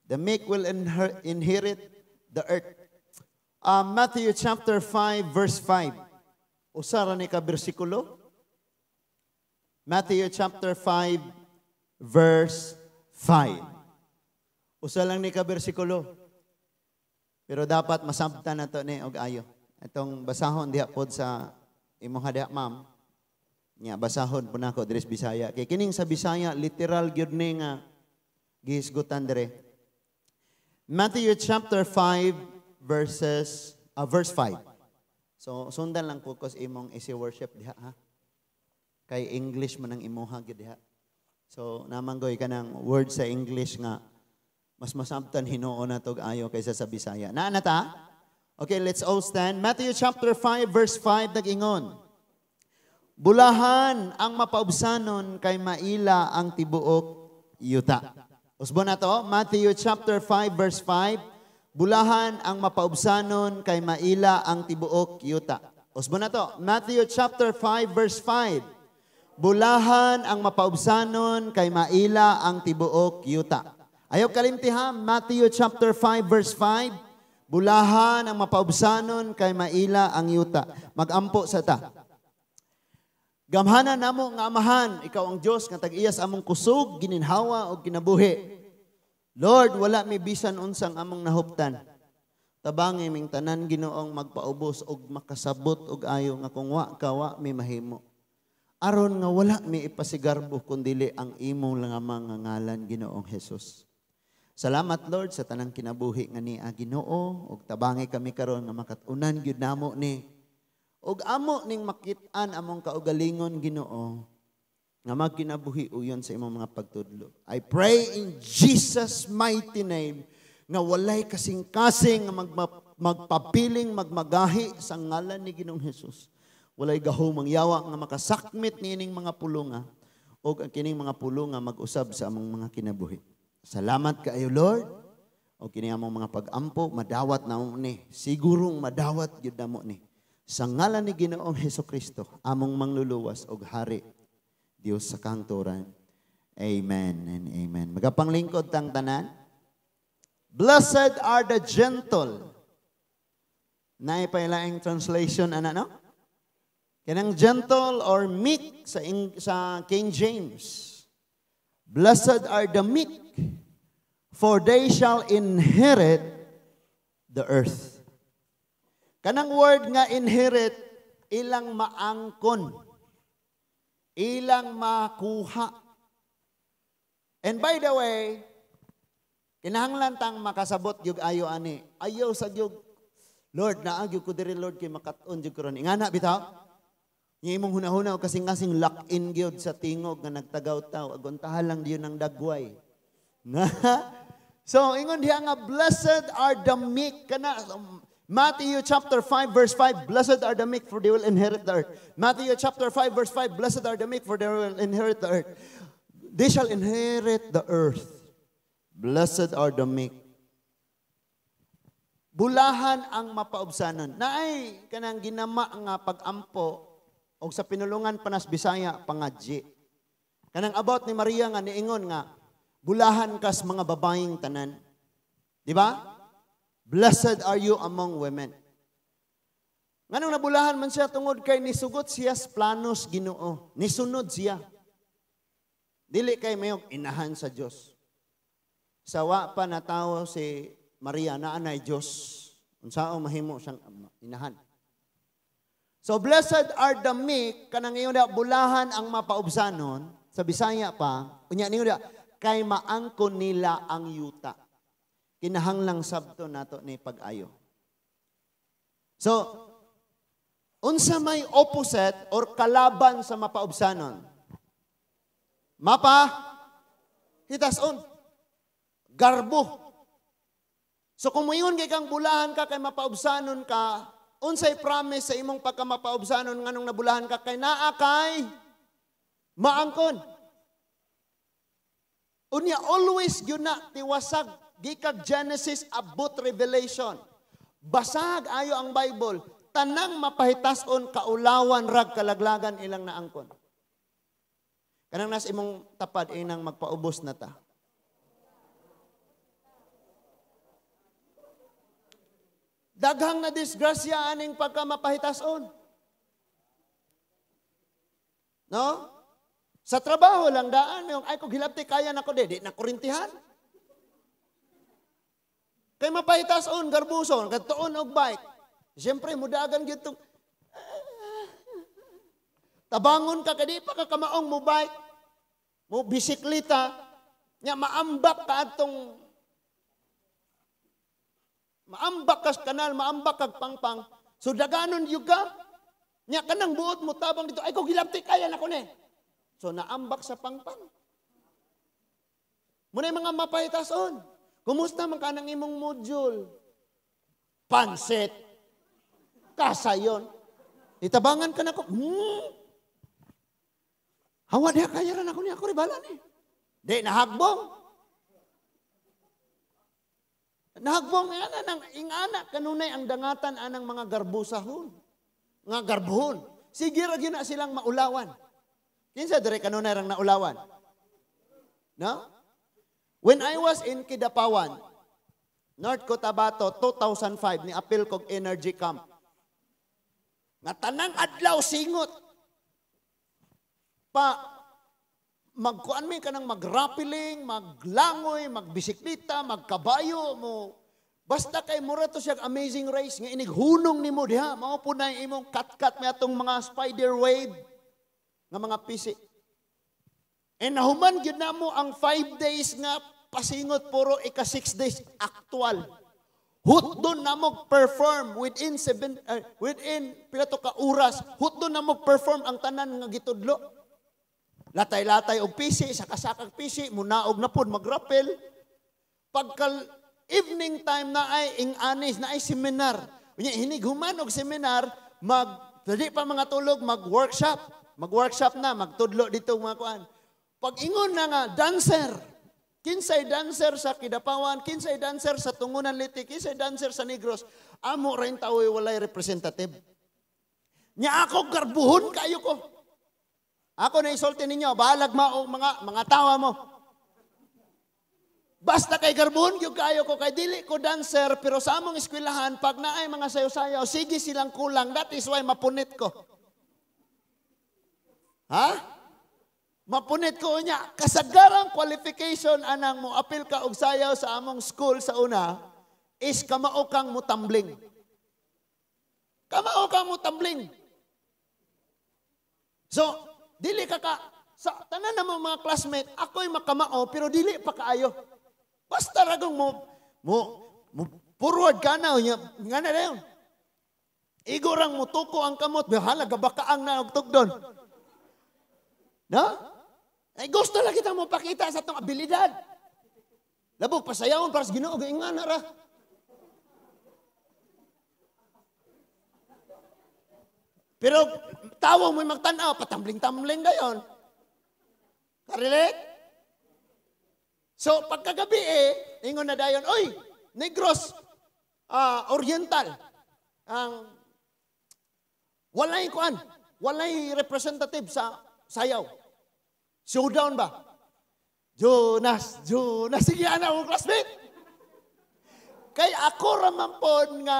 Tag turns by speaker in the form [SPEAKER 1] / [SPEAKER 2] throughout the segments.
[SPEAKER 1] The meek will inherit the earth. Matthew chapter 5 verse 5. Usa ra ni ka bersikulo. Matthew chapter 5 verse 5. Usa lang ni ka bersikulo. Pero dapat masabtan na to ni og ayo. Itong basahon diha pod sa imong diha, ma'am. Nya basahon po nako diri sa Bisaya. Kay kining sa Bisaya, literal gyud ni nga gihisgutan dire. Matthew chapter 5 verses verse 5. So sundan lang po ko sa imong easy worship diha, ha. Kay English man ang imuha gyud diha. So namanggoy kanang word sa English nga mas masabtan hinuon na tog ayo kaysa sa Bisaya. Naa na ta? Okay, let's all stand. Matthew chapter 5 verse 5 nag-ingon: "Bulahan ang mapaubsanon kay maila ang tibuok yuta." Usbon na to, Matthew chapter 5 verse 5. "Bulahan ang mapaubsanon kay maila ang tibuok yuta." Usbon na to, Matthew chapter 5 verse 5. "Bulahan ang mapaubsanon kay maila ang tibuok yuta." Ayaw kalimti ha, Matthew chapter 5 verse 5. "Bulahan ang mapaubsanon kay maila ang yuta." Magampo sa ta. Gamhanan namo nga Amahan, ikaw ang Dios nga tag-iya sa among kusog, gininhawa ug kinabuhi. Lord, wala mi bisan unsang among nahuptan. Tabangi ming tanan, Ginoong, magpaubos og makasabot og ayo nga kung wa ka, wa mi mahimo. Aron nga wala mi ipasigarbo kundili ang imong lamang nga ngalan, Ginoong Hesus. Salamat, Lord, sa tanang kinabuhi nga niya, Ginoo, ug tabangi kami karon nga makat-unan gyud namo ni ug amo ning makit-an among kaugalingon, Ginoo, nga magkinabuhi uyon sa imong mga pagtudlo. I pray in Jesus' mighty name nga walay kasing-kasing nga magpapiling magmagahi sa ngalan ni Ginoong Hesus. Walay gahom ang yawa nga makasakmit niining mga pulunga ug ang kining mga pulunga mag-usab sa among mga kinabuhi. Salamat kaayo, Lord. O kini among mga pag-ampo, madawat namo ni. Sigurong madawat gyud namo ni. Sa ngalan ni Ginoong Hesus Kristo, among mangluluwas og hari, Dios sa kangturan. Amen and amen. Magapanglingkod tang tanan. Blessed are the gentle. Naay laing translation ana, no? Kanang gentle or meek sa King James. "Blessed are the meek, for they shall inherit the earth." Kanang word nga inherit, ilang maangkon, ilang makuha. And by the way, kinahanglan tang makasabot gyud ayo ani. Ayaw sa gyud, "Lord, naa gyud ko diri, Lord, kay makat-on gyud ko ron." Ingana bitaw? Nga imong hunahuna og kasing-kasing lock in gyud sa tingog nga nagtagaw-taw, aguntahan lang diyon ng dagway. So, ingon diha nga blessed are the meek kana Matthew chapter 5 verse 5, "Blessed are the meek, for they will inherit the earth." Matthew chapter 5 verse 5, "Blessed are the meek, for they will inherit the earth." They shall inherit the earth. Blessed are the meek. Bulahan ang mapaubsanon. Naay kanang ginama nga pag-ampo og sa pinulungan panas Bisaya pangadji. Kanang about ni Maria nga niingon nga bulahan kas mga babayeng tanan. Di ba? "Blessed are you among women." Nganong nabulahan man siya? Tungod kay nisugot siya sa planos Ginoo. Nisunod siya. Dili kay mayog inahan sa Dios. Sa wa pa natawo si Maria, naa nay Dios. Unsao mahimo siyang inahan? So blessed are the meek, kanang ingon da bulahan ang mapaubsanon sa Bisaya pa, unya ningon da kay maangkon nila ang yuta. Kinahanglang sabto nato ni pag-ayo. So, unsa may opposite or kalaban sa mapaubsanon? Mapa hitason. Garbo. So kung moingon kay kang bulahan ka kay mapaubsanon ka, unsay promise sa imong pagkamapaubsanon, nganong nabulahan ka? Kay naa kay maangkon. Unya always gyud na tiwasag gikag Genesis abot Revelation. Basag ayo ang Bible, tanang mapahitason, kaulawan rag kalaglagan ilang naangkon. Kanang nas imong tapad, inang magpaubos na ta. Daghang na disgrasya aning pagka mapahitason. No? Sa trabaho lang daan, yung ay kog hilabti kaya nako di na kurintihan. Kay mapahitason, garbuson, kadtuon og bike. Siyempre mudagan gyud tong tabangon ka kay di pa ka kamaong mo bike, mo bisikleta, nya maambak ka atong maambak ka sa kanal, maambak kag pangpang. So daganon gyud ka. Nya kanang buot mo tabang dito, ay kog hilabti kaya nako ni. So naambak sa pangpang. Muna yung mga mapahitason. Kumusta man ka ng imong module? Pansit. Kasayon. Itabangan ka na ko. Hawa diha kaya ran ako ni ako ribala ni. Di nahagbong. Nahagbong ana nang ingana kanunay ang dangatan anang mga garbusahon. Nga garbuhon. Sige ra gyud na silang maulawan. Kinsa dire kanunay rang naulawan? No? When I was in Kidapawan, North Cotabato, 2005, ni apil kog energy camp. Nga tanang adlaw singot. Pa magkuan mi kanang magrappling, maglangoy, magbisikleta, magkabayo mo. Basta kay mura to siya amazing race nga inig hunong nimo diha, mao po na imong katkat may atong mga spider web nga mga pisi. E nahuman gyud namo ang 5 days nga pasingot puro ika 6 days actual. Hutdon namo perform within within pila to ka oras, hutdon namo perform ang tanan nga gitudlo. Latay-latay og pisi, sakasakag pisi, munaog na pod magrapel. Pagka evening time na ay ing-anis, na ay seminar. Unya hinig human og seminar, mag dili pa mga tulog, mag-workshop. Mag-workshop na, magtudlo dito mga kuan. Pag ingon na nga dancer, kinsay dancer sa Kidapawan, kinsay dancer sa Tungunan Leyte, kinsay dancer sa Negros, amo ra tawoy walay representative. Nya ako garbuhon kayo ko. Ako na isulti ninyo, bahalag mao mga tawa mo. Basta kay garbuhon gyud kayo ko, kay dili ko dancer, pero sa among eskwelahan pag naay mga sayo-sayaw, sige silang kulang, that is why mapunit ko. Ha? Mapunit ko niya. Kasagarang qualification anang mo apil ka og sayaw sa among school sa una is kamao kang mutambling. Kamao kang mutambling. So, dili ka ka sa tanan na mo mga classmate, ako'y makamao pero dili pa kaayo. Basta ragong mo mo, mo forward ka na nya nga na dayon. Igorang mutuko ang kamot, bahala gabakaang na og tugdon. No? Ay gusto lang kita mo pakita sa atong abilidad. Labog pasayawon para sa Ginoo gaingan ra. Pero tawo mo'y magtan-aw, patambling-tambling gayon. Ka-relate? So pagkagabi ingon na dayon, oy, Negros Oriental. Ang walay kuan, walay representative sa sayaw. Showdown ba? Jonas, Jonas, sige ana akong classmate. Kay ako ra man pod nga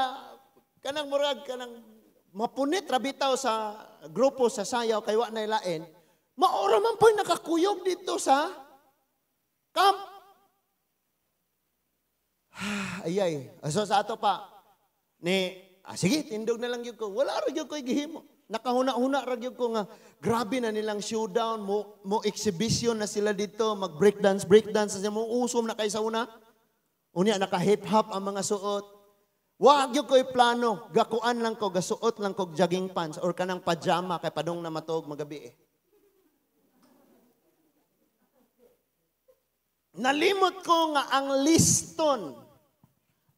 [SPEAKER 1] kanang murag kanang mapunit ra bitaw sa grupo sa sayaw kay wa nay lain. Mao ra man po'y nakakuyog dito sa camp. Ayay, so sa ato pa ni sige, tindog na lang gyud ko. Wala ra gyud ko'y gihimo. Nakahuna-huna ra gyud ko nga grabe na nilang showdown, mo exhibition na sila dito, mag breakdance, breakdance na mo usom na kay sa una. Unya naka hip hop ang mga suot. Wa gyud ko'y plano, gakuan lang ko, gasuot lang ko jogging pants or kanang pajama kay padung na matuog magabi eh. Nalimot ko nga ang liston,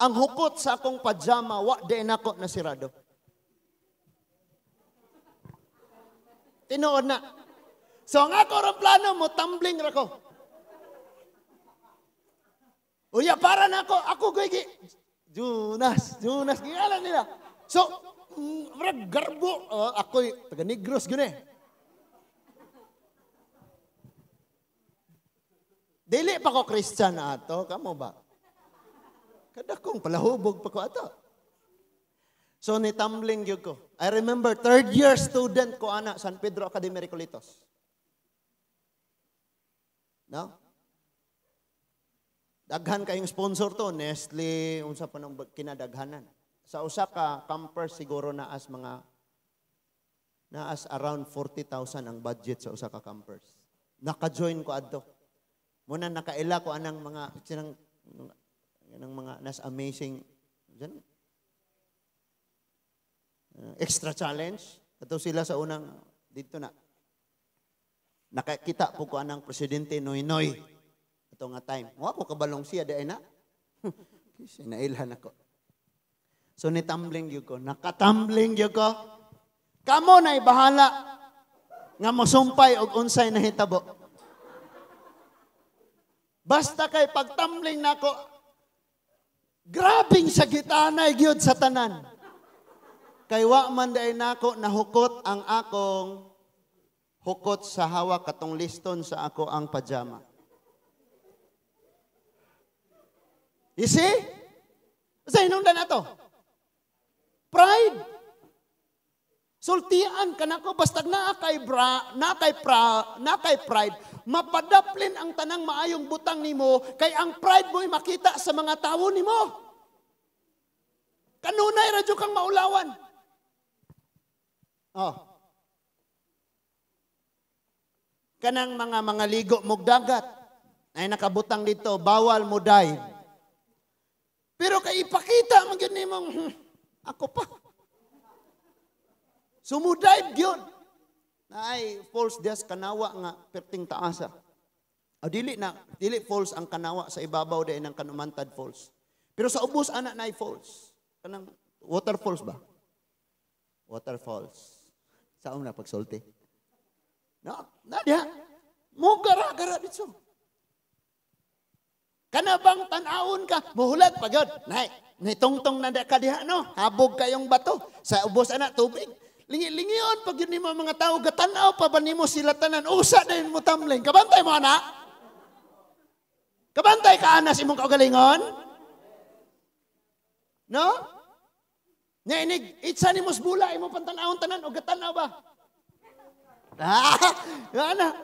[SPEAKER 1] ang hukot sa akong pajama, wa di nako na sirado. Tinuod na. So ang ako rang plano mo, tumbling ra ko. Uya, para na ako, ako gigi. Jonas, Jonas, gialan nila. So, murag garbo. Oh, ako'y taga Negros, gune. Dili pa ko Christian ato, kamo ba? Kadakong palahubog pa ko ato. So ni tumbling gyud ko. I remember third year student ko ana, San Pedro Academy, Recoletos. No? Daghan kayong sponsor to, Nestle, unsa pa nang kinadaghanan. Sa usa ka camper siguro naas around 40,000 ang budget sa usa ka campers. Naka-join ko adto. Muna nakaila ko anang mga sinang anang mga nas amazing dyan, extra challenge. Ato sila sa unang dito na. Nakakita po ko anang Presidente Noynoy. Ato nga time. Wa ko kabalong siya di na. Sinailhan ako. So nitumbling gyud ko. Nakatumbling gyud ko. Kamo na'y bahala nga mosumpay og unsay nahitabo. Basta kay pagtumbling nako, grabing sa gitanay gyud sa tanan. Kay wa man diay nako nahukot ang akong hukot sa hawak, katong liston sa ako ang pajama. You see? Sa hinungdan ato? Pride. Sultian ka nako, basta naa kay bra, naa kay pra, naa kay pride, mapadaplin ang tanang maayong butang nimo kay ang pride mo'y makita sa mga tawo nimo. Kanunay ra jud kang maulawan. Oh. Kanang mga ligo mog dagat ay nakabutang dito, bawal mo dive. Pero kay ipakita man gyud nimong ako pa. Sumudive gyud. Naay falls dias kanawa nga perting taasa. O dili na dili falls ang kanawa sa ibabaw diay ng Kanumantad Falls. Pero sa ubos ana naay falls. Kanang waterfalls ba? Waterfalls. Saan na pagsulti? No, na diha. Mo gara-gara dito. Kana bang tan-awon ka, muhulag pa gyud. Nay, nitungtong na ka diha no. Habog kayong bato sa ubos ana tubig. Lingi-lingion pag yun nimo mga tao, gatanaw pa ba nimo sila tanan, usa din mo tumbling. Kabantay mo ana? Kabantay ka ana sa imong kaugalingon? No? Nya inig itsa nimo bula imo pantanawon tanan o gatanaw ba? Ah, ana.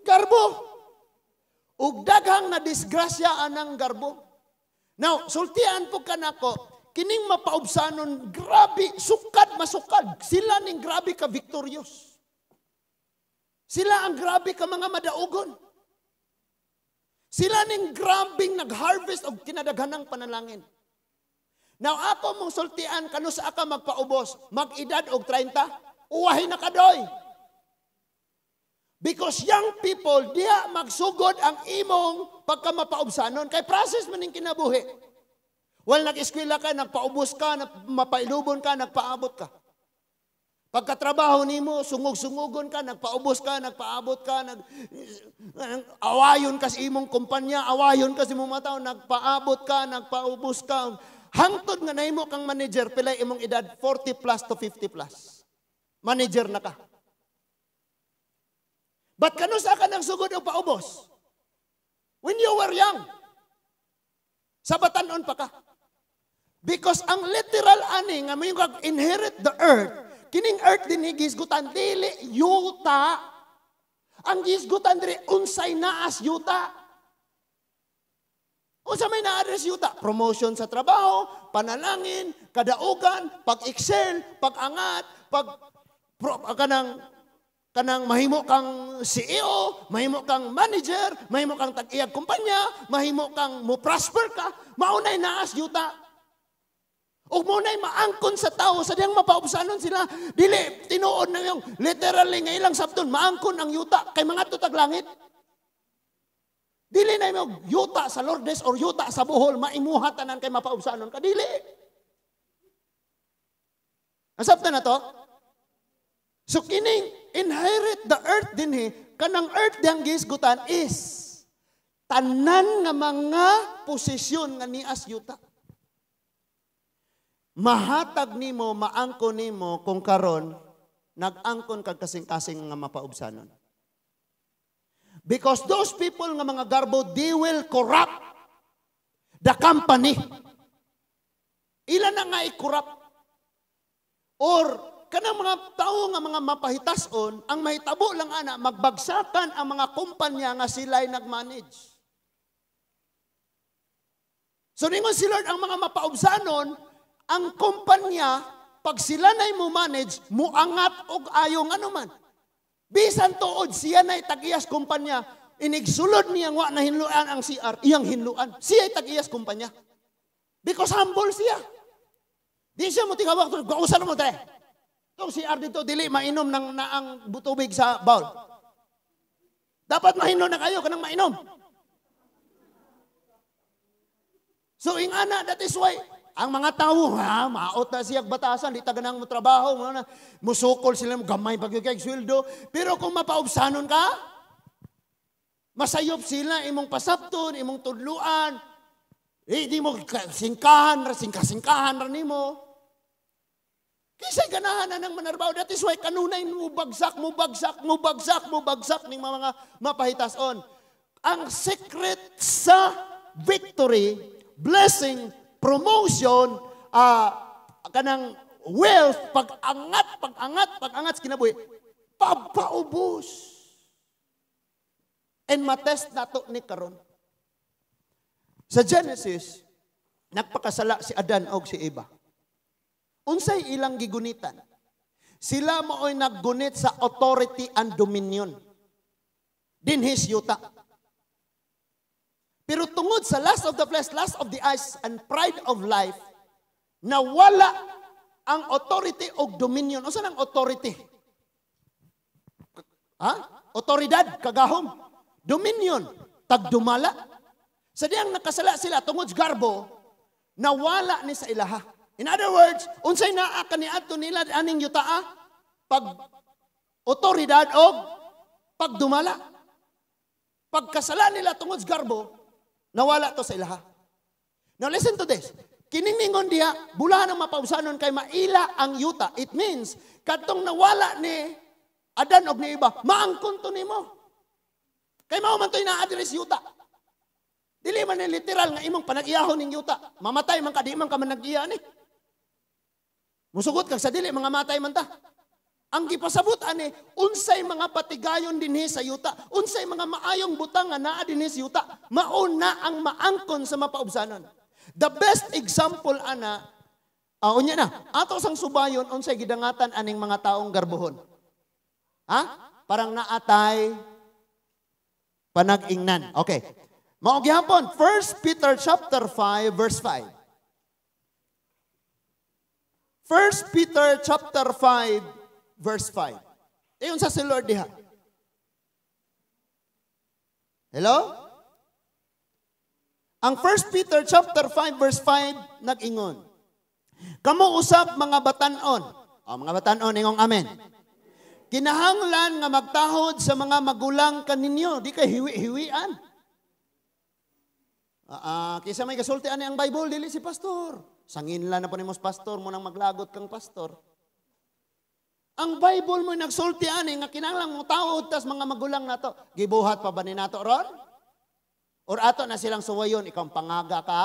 [SPEAKER 1] Garbo. Ug daghang na disgrasya anang garbo. Now, sultian po kanako, kining mapaubsanon, grabe, sukad, masukad. Sila ning grabe ka victorious. Sila ang grabe ka mga madaugon. Sila ning grabing nag-harvest og kinadaghanang panalangin. Now, ako mong sultian, kanu sa ka magpaubos, mag-edad og 30, uwahin na kadoy. Because young people, diha magsugod ang imong pagkamapaubsanon. Kay process man ning kinabuhi. Well, nag-eskwela ka, nagpaubos ka, mapailubon ka, nagpaabot ka. Pagkatrabaho nimo, sungog-sungugon ka, nagpaubos ka, nagpaabot ka, awayon ka sa imong kumpanya, awayon ka sa imong mga tao, nagpaabot ka, nagpaubos ka. Hangtod nga nahimo kang manager, pilay imong edad, 40 plus to 50 plus. Manager na ka. But kanu sa ka nang sugod o paubos? When you were young. Sa batanon pa ka. Because ang literal ani nga mo yung inherit the earth, kining earth din gisgutan dili yuta. Ang gisgutan diri unsay naas yuta. Unsa may naa yuta? Promotion sa trabaho, panalangin, kadaugan, pag-excel, pag-angat, pag pro, kanang kanang mahimo kang CEO, mahimo kang manager, mahimo kang tag-iyag kumpanya, mahimo kang mo prosper ka, maunay naas yuta. Ug mo nay maangkon sa tao sa diyang mapaubsanon sila. Dili tinuod na yung literally nga ilang sabton maangkon ang yuta kay mga tutag langit. Dili na mo yuta sa Lourdes or yuta sa Bohol maimuha tanan kay mapaubsanon ka, dili. Ang sabton na to? So kining inherit the earth dinhi, kanang earth diyang gisgutan is tanan nga mga posisyon nga nias yuta. Mahatag nimo, maangkon nimo kung karon nag-angkon kag kasing-kasing nga mapaubsanon. Because those people nga mga garbo, they will corrupt the company. Ila na nga i-corrupt. Or kanang mga tao nga mga mapahitason, ang mahitabo lang ana, magbagsakan ang mga kumpanya nga sila'y nag-manage. So ningon si Lord, ang mga mapaubsanon, ang kumpanya, pag sila na'y mo manage, muangat og ayo nga man. Bisan tuod siya na'y tag-iyas kumpanya, inigsulod niya wa na hinluan ang CR, iyang hinluan. Siya ay tag-iyas kumpanya. Because humble siya. Di siya mo tingawak, gausan mo tre. Itong CR dito, dili mainom ng naang tubig sa bowl. Dapat mahinlo na kayo, kanang mainom. So ingana, that is why, ang mga tao, ha, maot na siya batasan, di taganang mo trabaho, na, musukol sila, gamay pag kay sweldo. Pero kung mapaubsanon ka, masayop sila, imong pasapton, imong tudluan, eh, di mo singkahan, singka-singkahan ra nimo. Kisay ganahan na ng manarbaho. That is why kanunay mo bagsak, mo bagsak, mo bagsak, mo bagsak ning mga mapahitason. Ang secret sa victory, blessing, promotion, kanang wealth, pag-angat, pag-angat, pag-angat sa kinabuhi, papaubos. And matest nato ni karon. Sa Genesis, nagpakasala si Adan og si Eva. Unsay ilang gigunitan? Sila mao'y naggunit sa authority and dominion. Dinhis yuta. Pero tungod sa lust of the flesh, lust of the eyes, and pride of life, nawala ang authority o dominion. Unsa nang authority? Ha? Otoridad, kagahom. Dominion, tagdumala. Sa diyang nakasala sila tungod sa garbo, nawala ni sa ilaha. In other words, unsay naa kaniadto nila aning yutaa? Pag otoridad o pagdumala. Pagkasala nila tungod sa garbo, nawala to sa ilaha. Now listen to this. Kining ningon diha, bulahan ang mapausanon kay maila ang yuta. It means, kadtong nawala ni Adan og ni Eva, maangkon to nimo. Kay mao man to'y naa-address yuta. Dili man ni literal nga imong panag-iyahon ning yuta. Mamatay man ka, di man ka man nag-iya ni. Musugot kag sa dili, mga matay man ta. Ang gipasabot ani, unsay mga patigayon dinhi sa yuta, unsay mga maayong butang nga naa dinhi sa yuta, mauna ang maangkon sa mapaubsanon. The best example ana, unya na, ato sang subayon unsay gidangatan aning mga taong garbohon. Ha? Parang naatay panag-ingnan. Okay. Mao gihapon 1 Peter chapter 5 verse 5. 1 Peter chapter 5 verse 5. Ayon sa si Lord diha. Hello? Ang 1 Peter chapter 5 verse 5 nag-ingon. Kamo usab mga batan-on. O, mga batan-on ingong amen. Kinahanglan nga magtahod sa mga magulang kaninyo, di kay hiwi-hiwian. Kaysa may kasulti ani ang Bible, dili si pastor. Sanginla na po ni mos pastor, mo nang maglagot kang pastor. Ang Bible mo nagsulti ani nga kinahanglan mo tawod tas mga magulang nato. Gibuhat pa ba ni nato ron? Or ato na silang suwayon, ikaw ang pangaga ka?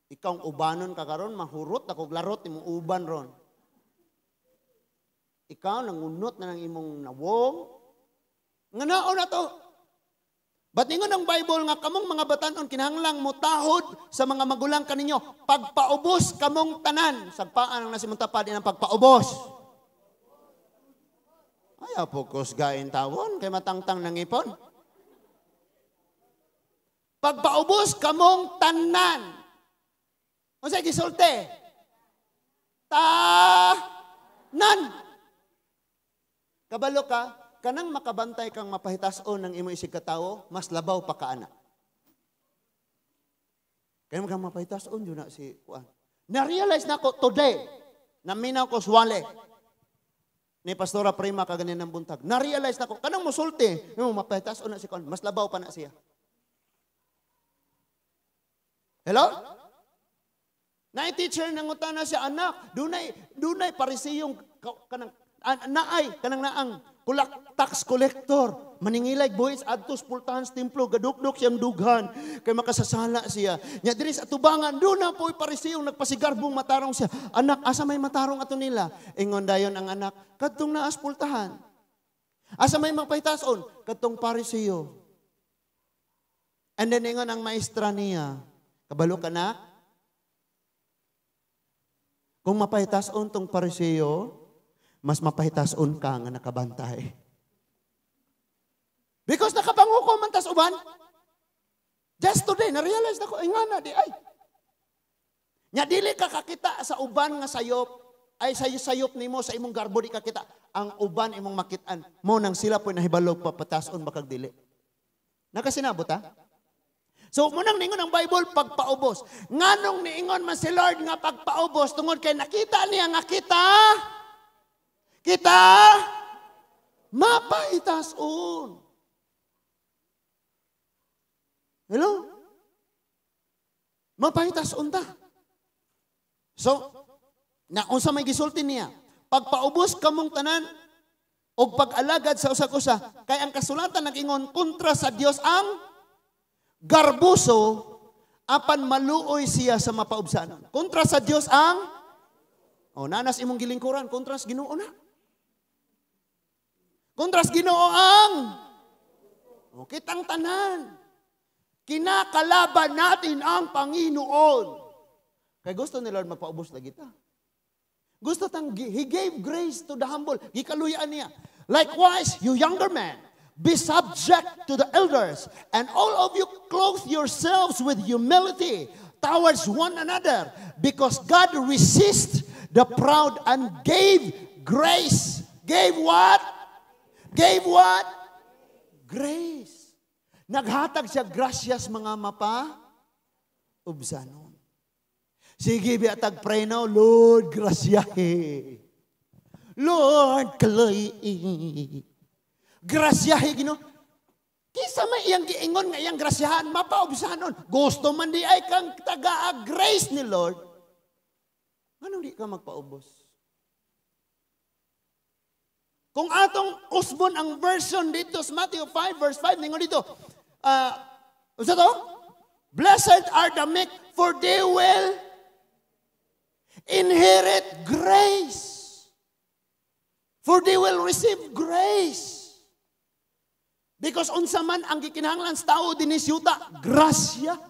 [SPEAKER 1] Ikaw ang ubanon ka karon, mahurot ako larot imong uban ron. Ikaw nangunot na ng imong nawong. Nga nao na to. Ba't ningon ang Bible nga kamong mga batanon kinahanglang mutahod sa mga magulang kaninyo, pagpaubos kamong tanan. Sagpaan ang nasimuntapad ang pagpaubos. Ay, apo gain tawon kay matangtang ng ipon. Pagpaubos kamong tanan. Unsay gisulti? Ta-nan. Kabalo ka, kanang makabantay kang mapahitason ng imo isig katawo, mas labaw pa ka ana. Kaya mo kang mapahitason yun na si Juan. Na-realize na ko today, naminaw ko swale ni Pastora Prima kaganin ng buntag. Na-realize na ko, kanang musulti, mo mapahitason na si Juan, mas labaw pa na siya. Hello? Na-teacher nangutana siya, anak, dunay parisiyong kanang naay kanang naang Tax collector. Maningilay buhis adto sa pultahan sa templo, gadukdok siyang dughan kay makasasala siya. Nya diri sa atubangan, duna po'y Pariseo nagpasigarbong matarong siya. "Anak, asa may matarong ato nila?" Ingon dayon ang anak, "Kadtong naa sa pultahan." "Asa may mapahitason?" "Kadtong Pariseo." And then ingon ang maestra niya, "Kabalo ka na? Kung mapahitason tong Pariseo, mas mapahitason ka nga nakabantay." Because nakapanghukom man tas uban. Just today, na-realize nako, ay nga na, di ay. Nya dili ka kakita sa uban nga sayop, ay sayo sayop nimo sa imong garbo di ka kita. Ang uban imong makitaan. Mo nang sila po nahibalog papatason bakag dili. Nakasinabot ha? So, munang ningon ang Bible, pagpaubos. Nganong niingon man si Lord nga pagpaubos? Tungod kay nakita niya nga kita, mapahitason. Hello? Mapahitason ta. So, na unsa may gisulti niya? Pagpaubos kamong tanan og pag-alagad sa usag usa, kay ang kasulatan nag-ingon, kontra sa Dios ang garbuso, apan maluoy siya sa mapaubsanon. Kontra sa Dios ang, oh, nanas imong gilingkuran, kontra sa Ginoo na. Kontra sa Ginoo ang, oh, kitang tanan. Kinakalaban natin ang Panginoon. Kay gusto ni Lord magpaubos lagi ta. Gusto tang, He gave grace to the humble. Gikaluyaan niya. "Likewise, you younger men, be subject to the elders, and all of you clothe yourselves with humility towards one another, because God resists the proud and gave grace." Gave what? Gave what? Grace. Naghatag siya grasyas mga mapa ubsanon. Sige, biya tag pray now, "Lord, grasyahe. Lord, kaloy. Grasyahe, Ginoo." Kinsa may iyang giingon nga iyang grasyahan, mapaubsanon. Gusto man di ay kang taga grace ni Lord. Anong di ka magpaubos? Kung atong usbon ang version dito sa Matthew 5 verse 5, ningon dito, unsa to? "Blessed are the meek, for they will inherit grace." For they will receive grace. Because unsa man ang gikinahanglan sa tao dinhi sa yuta, grasya.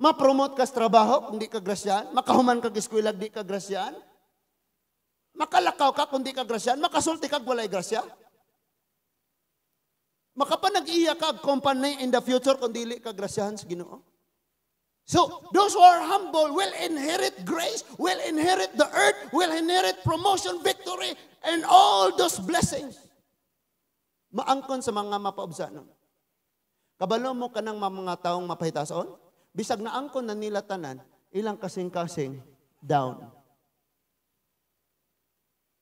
[SPEAKER 1] Ma-promote ka sa trabaho kung di ka grasyan, makahuman ka eskwela di ka grasyan, makalakaw ka kung di ka grasyan, makasulti ka walay grasya. Makapanag-iya ka company in the future kung dili ka grasyahan sa Ginoo. So, those who are humble will inherit grace, will inherit the earth, will inherit promotion, victory, and all those blessings. Maangkon sa mga mapaubsanon. Kabalo mo ka ng mga taong mapahitason? Bisag naangkon na nila tanan, ilang kasing-kasing down.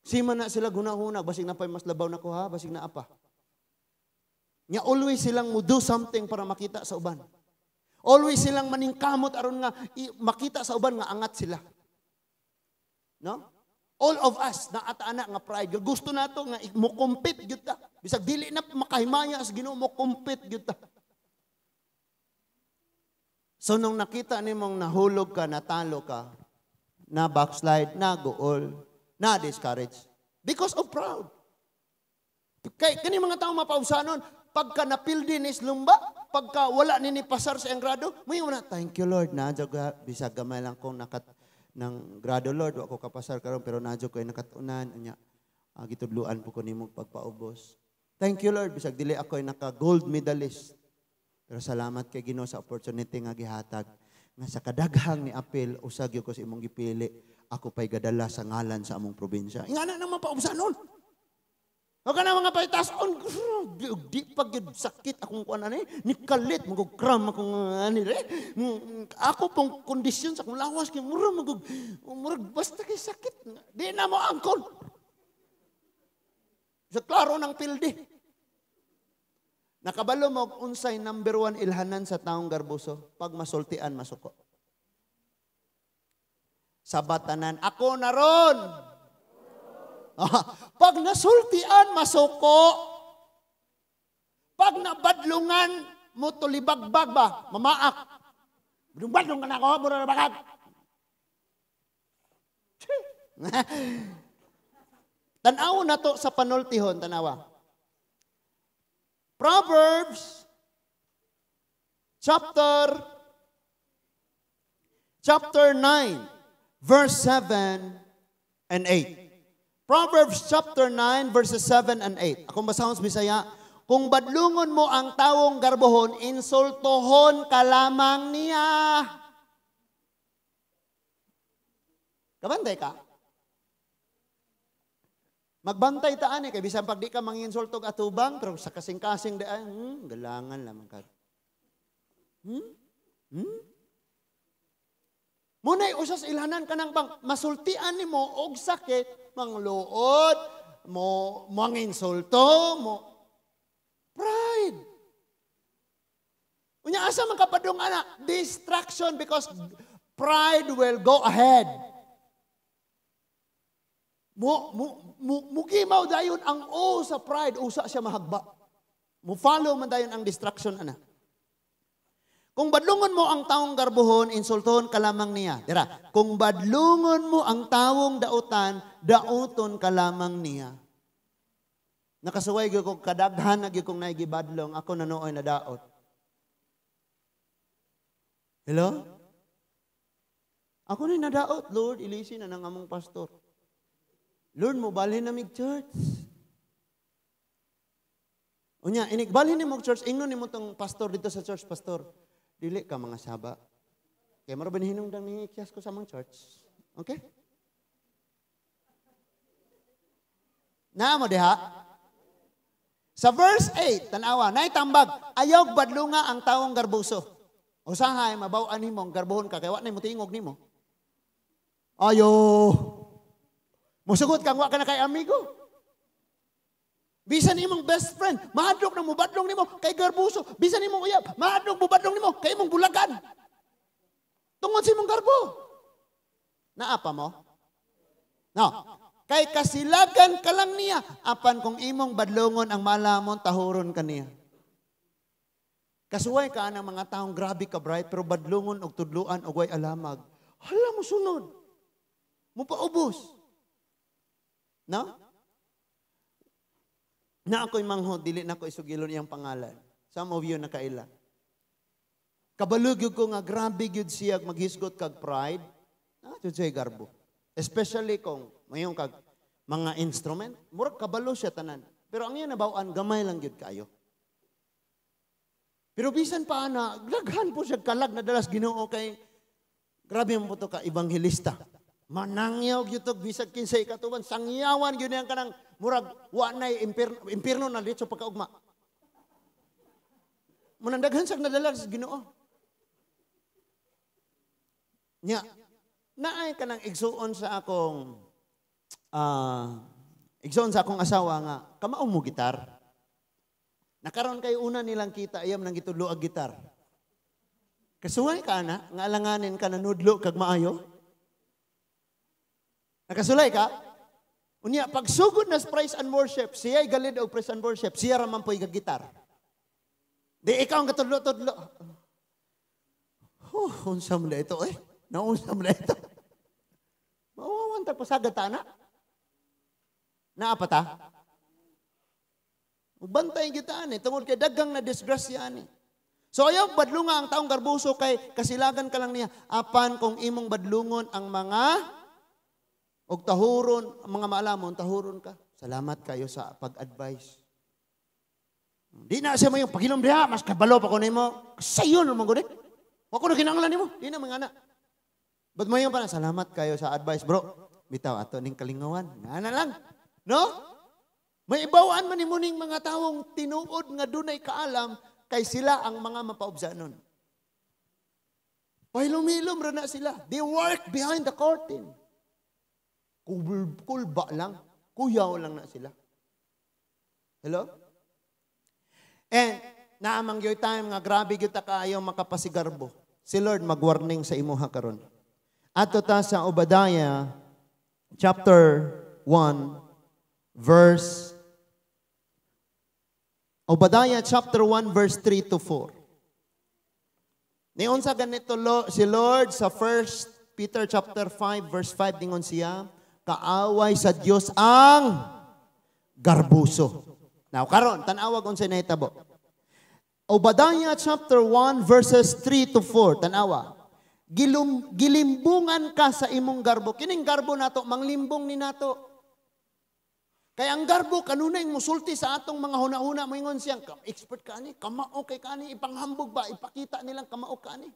[SPEAKER 1] Sima na sila guna-huna, basig na pa'y mas labaw na ko ha, basig na apa. Nya always silang mo do something para makita sa uban. Always silang maningkamot aron nga makita sa uban nga angat sila. No? All of us na ana nga pride. Gusto nato nga mo compete gyud ta. Bisag dili na makahimaya sa Ginoo, mo compete gyud ta. So nung nakita nimong nahulog ka, natalo ka, na backslide, na goal, na discourage because of proud. Kay kani mga tao mapaubsanon, pagka napildi ni lumba, pagka wala ni pasar sa iyang grado, may na, "Thank you Lord, na bisag gamay lang kong nakat ng grado Lord, wa ko kapasar karon pero nadyo ko nakatunan anya, gitudluan po ko nimo pagpaubos. Thank you Lord, bisag dili ako naka gold medalist. Pero salamat kay Ginoo sa opportunity nga gihatag nga sa kadaghang ni apil usa gyud ko sa imong gipili, ako pa'y gadala sa ngalan sa among probinsya." Ingana nang mapaubsanon. Huwag ka na mga pahitason. Di pa gyud sakit akong kuan ani. Nikalit, magug-cram akong ani re. Ako pong kondisyon sa akong lawas kay mura magug murag basta kay sakit. Di na mo angkon. Sa klaro ng pildi. Nakabalo mo unsay number 1 ilhanan sa taong garbuso pag masultian masuko. Sa batanan, ako na ron. Pag nasultian, masuko. Pag nabadlungan, mo tulibagbag ba? Mamaak. Badlong ka na ako, mura na bakag. Tanaw na to sa panultihon, tanawa. Proverbs chapter 9, verse 7 and 8. Proverbs chapter 9, verses 7 and 8. Akong basahon sa Bisaya, kung badlungon mo ang tawong garbohon, insultohon ka lamang niya. Kabantay ka? Magbantay taan eh, kay bisan pag di ka manginsultog atubang, pero sa kasing-kasing di ay, galangan lamang ka. Muna'y usas ilhanan ka ng bang masultian nimo og sakit, mangluod, mo manginsulto, mo pride. Unya asa man kapadung ana? Distraction, because pride will go ahead. Mugimaw dayon ang o sa pride, usa siya mahagba. Mo follow man dayon ang distraction ana. Kung badlungon mo ang taong garbohon, insultohon ka lamang niya. Dira, kung badlungon mo ang taong dautan, dauton ka lamang niya. Nakasuway gyud ko kadaghan na gyud kong naigibadlong, ako na nooy nadaot. Hello? Ako na nadaot, Lord, ilisi na ng among pastor. Lord, mo balhin na mig church. Unya, inikbalhin ni mo church, ingnon nimo tong pastor dito sa church, pastor. Dili ka mga saba. Kaya maro ba hinungdang ni kiyas ko sa among church? Okay? Naa mo diha? Sa verse 8, tanawa, naitambag, ayaw badlunga ang taong garbuso. Usahay, mabaw-an nimo, ang garbuhon ka, kaya wa na mo tingog nimo. Ayo! Musugot kang wa ka na kay amigo. Bisan imong best friend, mahadlok na mubadlong nimo kay garbuso. Bisan imong uyab, mahadlok mubadlong nimo kay imong bulagan. Tungod sa imong garbo. Naapa mo? No. Kay kasilagan ka lang niya, apan kung imong badlongon ang malamon, tahuron ka niya. Kasuway ka ang mga taong grabe ka bright, pero badlongon og tudluan og way alamag. Hala mo sunod. Mupaubos. No? Na ako'y manghod, dili na ko isugilon iyang pangalan. Some of you nakaila. Kabalo gyud ko nga grabe gyud siya maghisgot kag pride. Ah, jud siya garbo. Especially kung mayon kag mga instrument, murag kabalo siya tanan. Pero ang iya nabaw-an gamay lang gyud kayo. Pero bisan pa ana, daghan po siya kalag na dalas Ginoo kay grabe mo po to ka ebanghelista. Manangyaw gyud to bisag kinsay katuban, sangyawan gyud niyang kanang murag wa nay impierno na ditso pagkaugma. Munang daghan sag nadala sa Ginoo. Nya, naay kanang igsuon sa akong asawa nga kamao mo gitar. Nakaron kay una nilang kita iyam nang gitudlo og gitar. Kasuway ka ana nga alanganin ka nanudlo kag maayo. Nakasulay ka? Unya, pagsugod na sa praise and worship, siya'y galid og praise and worship, siya raman po'y gagitar. Di ikaw ang katudlo-tudlo. Huh, unsa mo na ito eh. Naunsa mo na ito. Mawawan tag pasagad ta na. Naapa ta? Bantay kita ani tungod kay daghang na disgrasya ani. So ayaw badlunga ang taong garbuso kay kasilagan ka lang niya. Apan kung imong badlungon ang mga og tahuron, ang mga maalamon, tahuron ka. Salamat kayo sa pag-advise. Di na siya mo yung pagilom diha, mas kabalo pa ko nimo. Sayo naman gud eh. Wa ko na kinahanglan nimo. Di na mga anak. But mo yung pa na, salamat kayo sa advice, bro. Bitaw ato ning kalingawan. Ana lang. No? May ibawaan man nimo ning mga tawong tinuod nga dunay kaalam kay sila ang mga mapaubsanon. Pahilom-hilom ra na sila. They work behind the curtain. Kulba lang. Kuyaw lang na sila. Hello? And naamang gyud time nga grabe gyud ta kaayo makapasigarbo. Si Lord magwarning sa imuha karon. Adto ta sa Obadiah chapter 1 verse Obadiah chapter 1 verse 3 to 4. Niunsa ganito si Lord sa 1 Peter chapter 5 verse 5, ningon siya, kaaway sa Dios ang garbuso. Now karon tan-awag unsay nahitabo. Obadiah chapter 1 verses 3 to 4, tan-awa. Gilimbungan ka sa imong garbo. Kining garbo nato manglimbong ni nato. Kaya ang garbo kanunay musulti sa atong mga huna-huna, moingon siyang expert ka ani, kamao kay kani, ipanghambog ba, ipakita nilang kamao ka ani.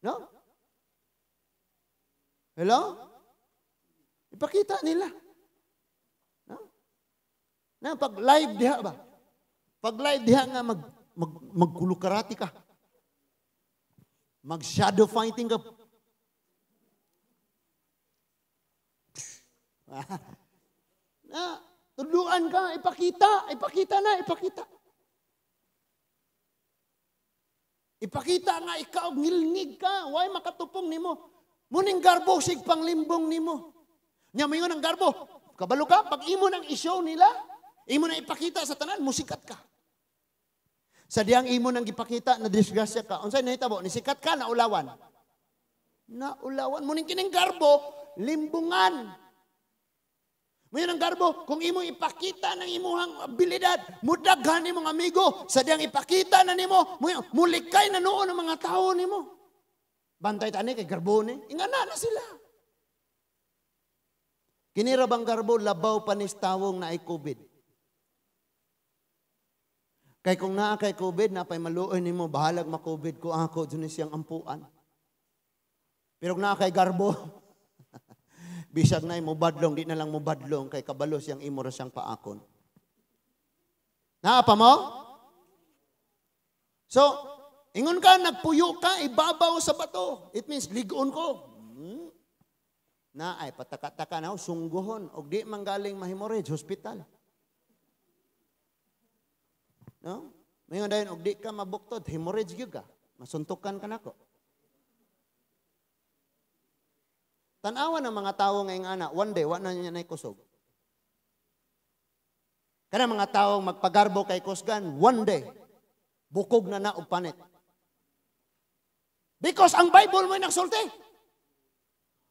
[SPEAKER 1] No? Hello? Ipakita nila. No? Na pag live diha ba? Pag live diha nga magkulukarati ka. Mag shadow fighting ka. Na, tudluan ka, ipakita, ipakita na, ipakita. Ipakita nga ikaw, ngilngig ka, way makatupong nimo. Muning garbo, sig panglimbong nimo. Nya moingon ang garbo, kabalo ka, pag imo nang i-show nila, imo nang ipakita sa tanan, musikat ka. Sa diyang imo nang gipakita, na disgrasya ka, unsay nahitabo, nisikat ka, naulawan. Naulawan, muning kining garbo, limbungan. Ngayon ang garbo, kung imo ipakita ng imuhang abilidad, mudaghan nimong amigo, sa diyang ipakita na nimo, mulikay na noon ang mga tao nimo. Bantay tani kay garbo ni, ingana na sila. Kinira bang garbo, labaw panis tawong na ay COVID. Kay kung naa kay COVID, napay maluoy nimo, bahalag ma-COVID ko ako, dun siyang ampuan. Pero kung naa kay garbo, bisag na mubadlong, di na lang mubadlong, kay kabalo siyang imo ra siyang paakon. Naa pa mo? So, ingon ka, nagpuyo ka, ibabaw sa bato. It means, ligon ko. Na ay, pataka-taka na, sungguhon. Og di man galing mahemorrhage, hospital. No? Mayon dayon, og di ka mabuktod, hemorrhage gyud ka. Masuntukan ka nako. Tanawa ng mga tao ngayong ana, one day, wa na niya na'y kusog. Kana mga tao magpagarbo kay kusgan, one day, bukog na na og panit. Because ang Bible mo'y nagsulti.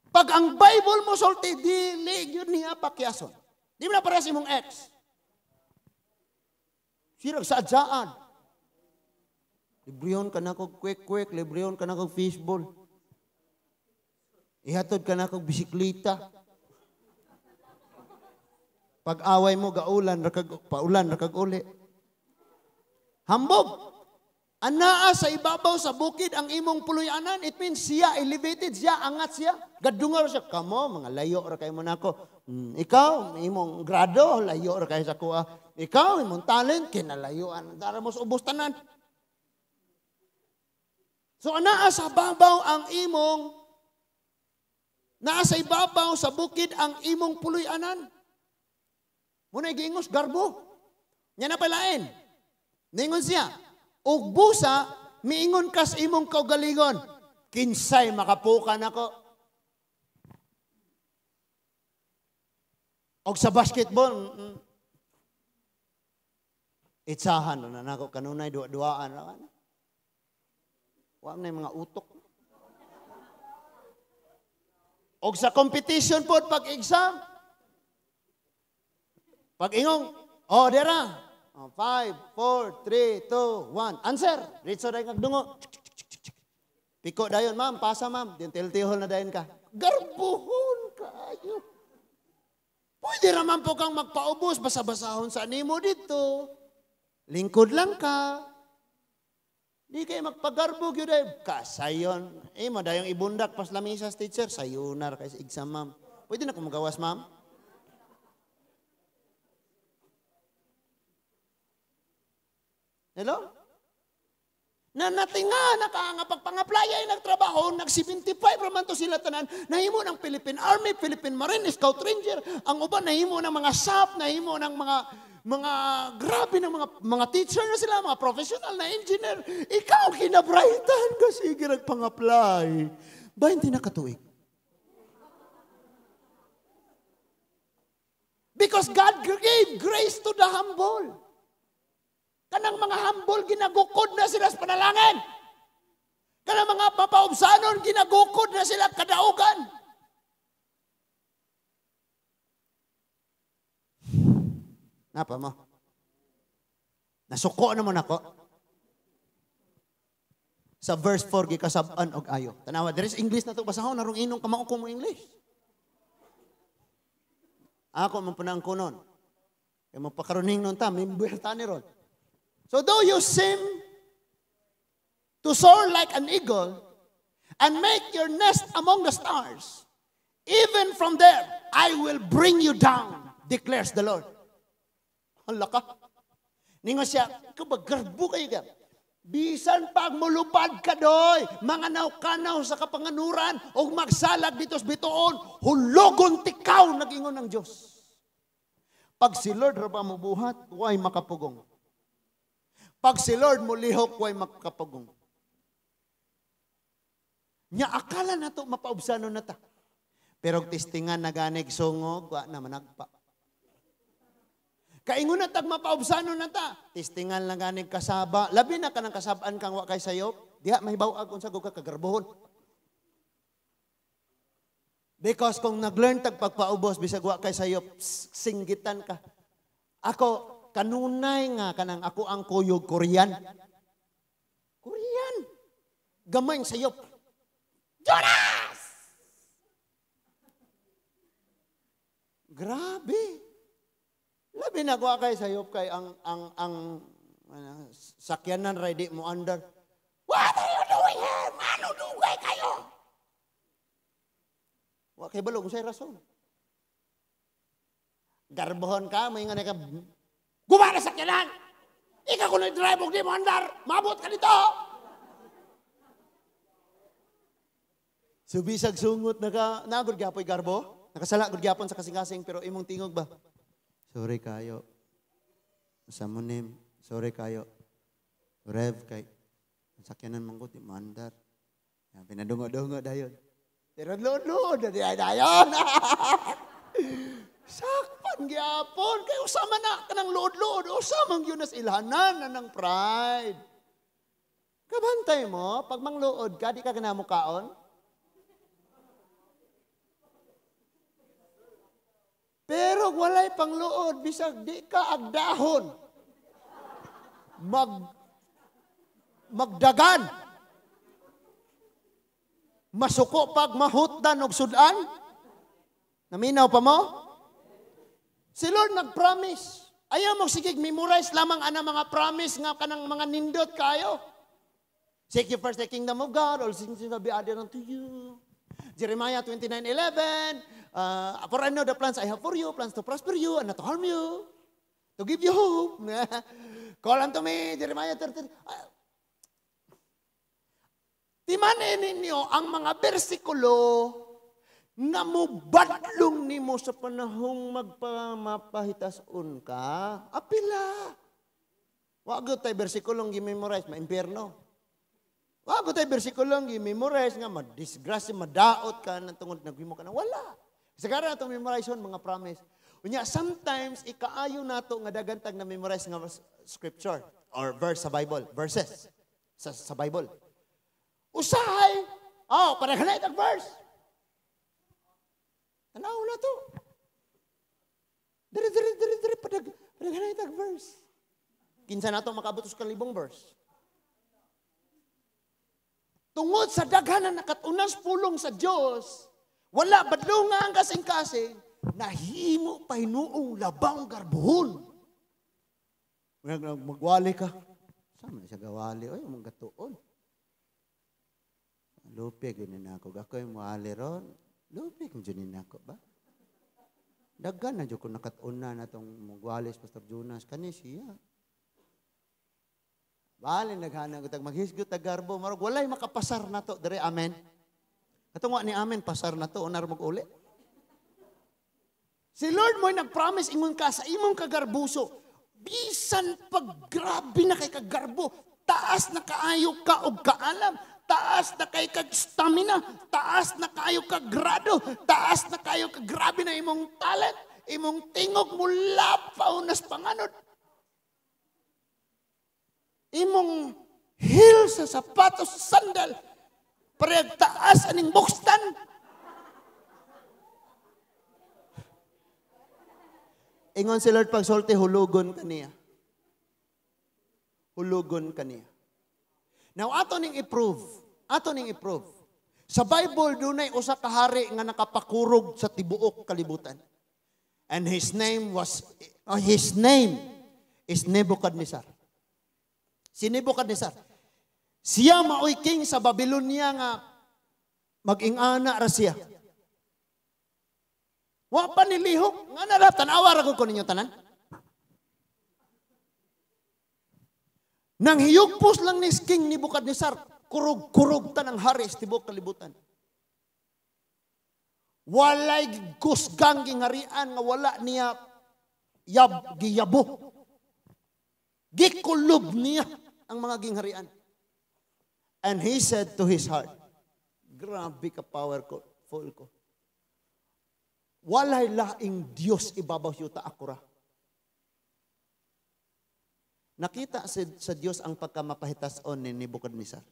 [SPEAKER 1] Pag ang Bible mo sulti, dili yun niya pakyason. Di mo na parehas imong ex. Sirag sa adyaan. Libriyon ka na kog kwek-kwek, libriyon ka na kog fishball. Ihatod ka na kog bisikleta. Pag-away mo, gaulan, rakag, paulan, rakag uli. Hambog! Anaa sa ibabaw sa bukid ang imong puluyanan. It means siya elevated, siya angat siya. Gadungar siya. Kamo, mga layo ra kayo mo nako. Ikaw, imong grado, layo ra kayo sa kuha. Ikaw, imong talent, kinalayuan. Dara mo sa ubos tanan. So anaa sa babaw ang imong, naa sa ibabaw sa bukid ang imong puluyanan. Muna giingos, garbo. Nya na palain. Ningon siya, ug busa, miingon kas imong kaugalingon. Kinsay makapukan ako. Og sa basketball, itsahan na nako kanunay duwa-duwaan ra kana. Wa man mga utok. Og sa competition pod pag exam, pag ingong, oh dera. 5, 4, 3, 2, 1. Answer. Ritso dayon kag dungo. Piko dayon, ma'am. Pasa, ma'am. Dintil-tihol na dayon ka. Garbuhon kaayo. Pwede raman po kang magpaubos. Basa-basahon sa animo dito. Lingkod lang ka. Di kayo magpagarbo. Kasayon. Eh, madayong ibundak. Pas lamisas, teacher. Sayunar kay sa exam, ma'am. Pwede na kumagawas, ma'am. Hello? Na natinga, nakangapagpangaplaya ay nagtrabaho, nag-75 raman to sila tanan, nahimo ng Philippine Army, Philippine Marine, Scout Ranger, ang uban nahimo ng mga SAP, nahimo ng mga grabe ng mga teacher na sila, mga professional na engineer. Ikaw kinabrightan kasi nagpang-apply. Ba hindi nakatuig? Because God gave grace to the humble. Kanang mga humble, ginagukod na sila sa panalangin. Kanang mga papaubsanon, ginagukod na sila kadaugan. Napa mo? Nasuko na mo nako. Sa verse 4, gikasab-an og ayo. Tanawa, there is English na to. Basahon, narong inong kamao ko mo English. Ako man punang kunon. Kaya magpakaroning nun ta, member ta ni ron. So though you seem to soar like an eagle and make your nest among the stars, even from there, I will bring you down, declares the Lord. Hala ka. Ningon siya, ikaw ba, garbo kayo ka? Bisan pag mulupad ka doy, mga naw-kanaw sa kapanganuran, o magsalag dito sa bituon, hulogon tikaw, nag-ingon ng Diyos. Pag si Lord ra ba mubuhat, way makapugong. Pag si Lord mulihok, way makapugong. Nya akala na to, mapaubsano na ta. Pero tistingan na ganig sungog, wa na managpa. Kaingon na tag mapaubsano na ta. Tistingan lang ganig kasaba. Labi na ka ng kasabaan kang wa kay sayop. Diha mahibaw-ag unsa gud ka kagarbohon. Because kung nag-learn tag pagpaubos bisag wa kay sayop, singgitan ka. Ako kanunay nga kanang ako ang kuyog Korean. Korean. Gamay sayop. Jonas! Grabe. Labi na kuha kay sayop kay ang sakyanan ready mo under. What are you doing here? Mano dugay kayo? Wa kay balog unsay rason. Garbohon ka, may nga ka gumana sakyanan. Ikaw kuno drive og di mo andar, maabot ka dito. So bisag sungot na ka, naagod gyapoy garbo. Nakasala gud gyapon sa kasing-kasing pero imong tingog ba? Sorry kayo. Sa munim, sorry kayo. Rev kay sakyanan man ko di mandar. Pinadungo-dungo dayon. Pero luod-luod na di ay dayon. Sakpan gyapon kay usama na kanang luod-luod, usama gyud nas ilhanan na ng pride. Kabantay mo, pag mangluod ka, di ka ganamo kaon. Pero walay pangluod, bisag di ka agdahon. Magdagan. Masuko pag mahutdan og sudan. Naminaw pa mo? Si Lord nag-promise. Ayaw mo sige memorize lamang ana mga promise nga kanang mga nindot kayo. Seek you first the kingdom of God, all things will be added unto you. Jeremiah 29:11, for I know the plans I have for you, plans to prosper you and not to harm you, to give you hope. Call unto me, Jeremiah 30. Timanin ninyo ang mga bersikulo nga mubadlong nimo sa panahong magpamapahitason ka. Apila. Wa gyud tay bersikulong gi-memorize, ma-impyerno. Wa gyud tay bersikulong gi-memorize nga madisgrasya, madaot ka nang tungod naghimo ka na wala. Sagara atong memorize mga promise. Unya sometimes ikaayo nato nga daghan tag na memorize nga scripture or verse sa Bible, verses sa Bible. Usahay, oh, para kanay tag verse. Tanaw na to. Diri diri diri diri padag kanay tag verse. Kinsa nato makaabot sa kalibong verse. Tungod sa daghan na nakatunas pulong sa Dios, wala badlonga ang kasing-kasing, nahimo pa hinuong labang garbuhon. Magwali ka. Sama na siya gawali? Oy, mong gatuon. Lupi, ginin ako. Ako'y muali ron. Lupi, kung dyan ako ba? Daghan na dyan ko nakatuna na itong magwali sa Pastor Jonas. Kani siya. Bali, naghanang ko. Maghisgot, tag garbo. Marag, walay makapasar na to. Dere, amen. Katong wa ni amen, pasar na to. Unar mag-uli. Si Lord mo'y nag-promise, ingon ka sa imong kagarbuso. Bisan pag grabe na kay kagarbo, taas na kaayo ka og kaalam, taas na kay kag stamina, taas na kaayo ka grado, taas na kaayo ka grabe na imong talent. Imong tingog mo lapaw nas panganod. Imong heel sa sapatos, sandal, parehag taas aning bukstan. Ingon si Lord pagsulti, hulugon kaniya. Hulugon kaniya. Now, ato ning i-prove. Ato ning i-prove. Sa Bible, dunay usa ka hari nga nakapakurog sa tibuok kalibutan. And his name is Nebuchadnezzar. Si Nebuchadnezzar. Siya maoy king sa Babylonia nga mag-ingana ra siya. Wa pa nilihok. Nga na ra, tanawa ra ko ninyo tanan. Nang hiyugpos lang ni King Nebuchadnezzar, kurog-kurog tanang hari sa tibuok kalibutan. Walay kusgang gingharian nga wala niya giyabo. Gikulob niya ang mga gingharian. And he said to his heart, grabe ka power ko, full ko. Walay laing Diyos ibabaw yuta ako ra. Nakita sa Diyos ang pagkamapahitason ni Nebuchadnezzar.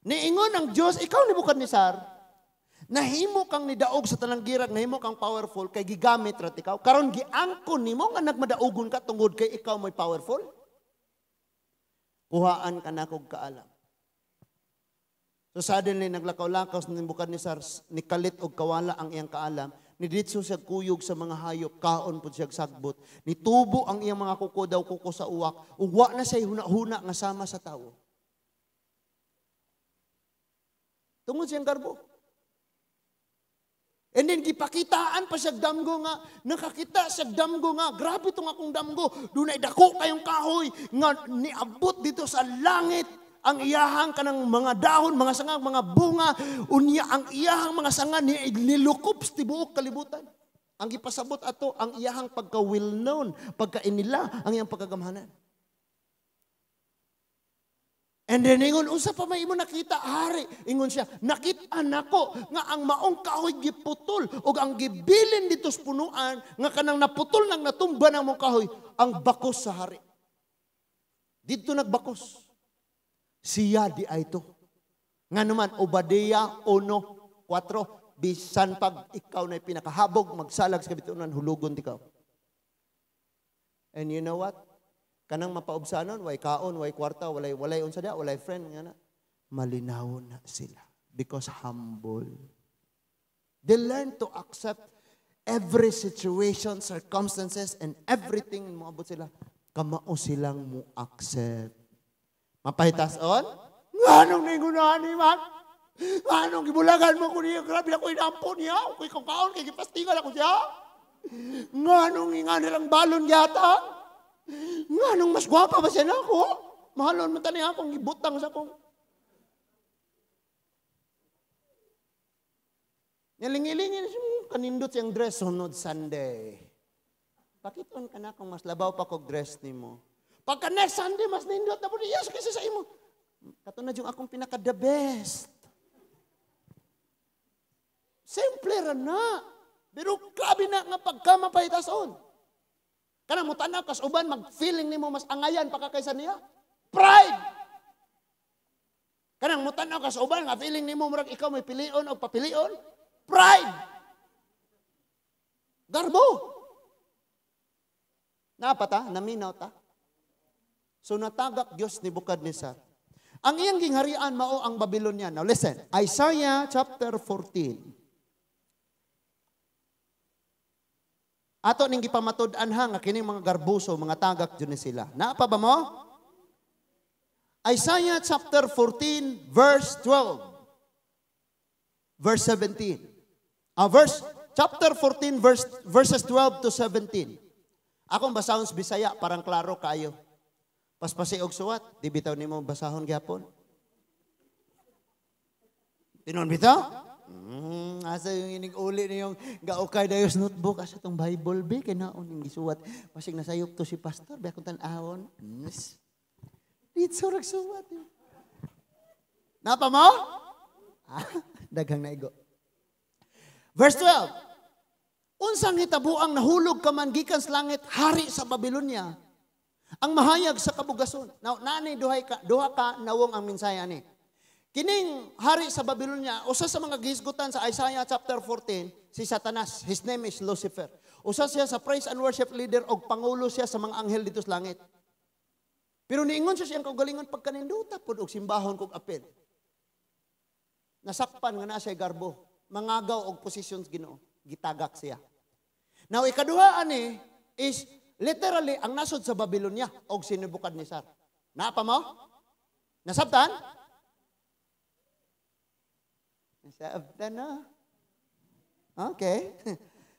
[SPEAKER 1] Niingon ang Diyos, ikaw Nebuchadnezzar, nahimo kang nidaog sa tanang girag, nahimo kang powerful, kay gigamit rat ikaw. Karon giangkon nimo nga nagmadaugon ka tungod kay ikaw may powerful. Kuhaan ka na kog kaalam. So suddenly, naglakaw-lakaw sa Nebuchadnezzar, nikalit og kawala ang iyang kaalam, niditso siya kuyog sa mga hayop, kaon po siya sagbot, nitubo ang iyang mga kuko daw kuko sa uwak, ugwa na siya huna-huna nga sama sa tawo. Tungod siyang garbo. And then gipakitaan pa siya damgo nga, nakakita siya damgo nga, grabe tong akong damgo, dunay dako kayong kahoy nga niabot dito sa langit. Ang iyahang kanang mga dahon, mga sanga, mga bunga, unya ang iyahang mga sanga nilukop sa tibuok kalibutan. Ang gipasabot ato ang iyahang pagka well known, pagkainila, ang iyang pagkagamhanan. And then ingon, unsa pa may imo nakita, hari? Ingon siya, nakita nako nga ang maong kahoy giputol ug ang gibilin dito sa punuan nga kanang naputol nang natumba ng maong kahoy ang bakos sa hari. Didto nagbakos. Siya di ay ito. Nga naman, Obadiah 1:4, bisan pag ikaw na'y pinakahabog, magsalag sa kabitunan, hulugon ti ka. And you know what? Kanang mapaubsanon, way kaon, way kwarta, walay unsa dia, walay friend, nga na. Malinaw na sila. Because humble. They learn to accept every situation, circumstances, and everything. Moabot sila. Kamao silang mo accept. Mapahitason? Nganong ningunahan ni man? Nganong gibulagan mo ko niya? Grabe ako inampo niya. Ako'y kong kaon, kay gipastigan ako siya. Nganong nga nilang balon yata? Nganong mas gwapa ba siya na ako? Mahalon man tani akong gibutang sa akong. Nilingilingin siya, kanindot siyang dress sunod Sunday. Pakiton ka na kung mas labaw pa kog dress nimo. Pagka next Sunday, mas nindot na po niya kasi sa imo. Katunad yung akong pinaka-the best. Simple ra na. Pero grabe na nga pagkamapahitason. Kanang mo tanaw kas uban, mag-feeling nimo mas angayan pa ka kaysa niya. Pride! Kanang mo tanaw kas uban, nga feeling nimo murag ikaw may pilion o papilion. Pride! Garbo! Napata, naminaw ta. So natagak Dios ni Nebuchadnezzar. Ang iyang gingharian mao ang Babylonia. Now listen, Isaiah chapter 14. Ato ning gipamatud-an ha nga kining mga garbuso, mga tagak jud ni sila. Naa pa ba mo? Isaiah chapter 14 verse 12. Verse 17. Verse chapter 14 verses 12 to 17. Akong basahon sa Bisaya parang klaro kayo. Paspasi og suwat, di bitaw nimo basahon gyapon. Tinon bitaw? Asa yung inig-uli niyong gaukay dayos notebook, asa tong Bible be kay naon ning gisuwat. Pasig nasayop to si pastor, be akong tan-awon. Yes. Dito rag suwat. Napa mo? Daghang naigo. Verse 12. Unsang hitabuang nahulog ka man gikan sa langit, hari sa Babylonia, ang mahayag sa kabugason. Now, naani duha ka nawong ang mensahe ani. Kining hari sa Babylonia, usa sa mga gihisgutan sa Isaiah chapter 14, si Satanas. His name is Lucifer. Usa siya sa praise and worship leader og pangulo siya sa mga anghel dito sa langit. Pero niingon siya siyang kaugalingon, pagkaninduta pod og simbahon kog apel. Nasakpan nga na siya garbo, mangagaw og posisyon sa Ginoo, gitagak siya. Now ikaduha ani is literally ang nasod sa Babylonia og si Nebuchadnezzar. Naa pa mo? Nasabtan? Nasabtan na. Okay.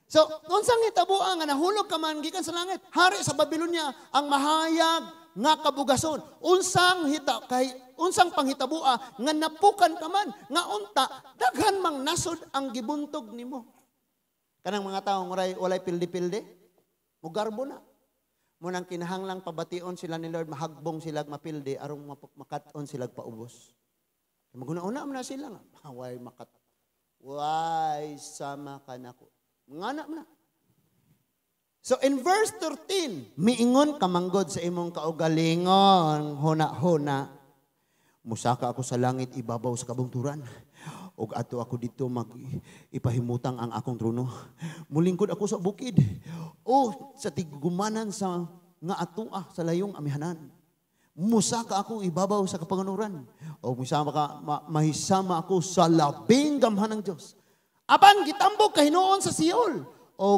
[SPEAKER 1] So, unsang hitabuan nga nahulog ka man gikan sa langit, hari sa Babylonia, ang mahayag nga kabugason. Unsang hita kay unsang panghitabua nga napukan ka man nga unta daghan mang nasod ang gibuntog nimo. Kanang mga tawo walay pildi-pildi, mugarbo na. Munang kinahanglang pabation sila ni Lord, mahagbong sila mapildi aron makat-on sila paubos. Maguna-una man na sila nga, way makat. Way sama kanako. Ngana man na. So in verse 13, miingon kamanggod sa imong kaugalingon, huna-huna, musaka ako sa langit ibabaw sa kabungturan. Og ato ako dito mag ipahimutang ang akong trono. Mulingkod ako sa bukid. O sa tigumanan sa nga atua sa layong amihanan. Musaka ako ibabaw sa kapanganuran. O musama ka, mahisama ako sa labing gamhan ng Diyos. Apan gitambok kahinuon sa Seol o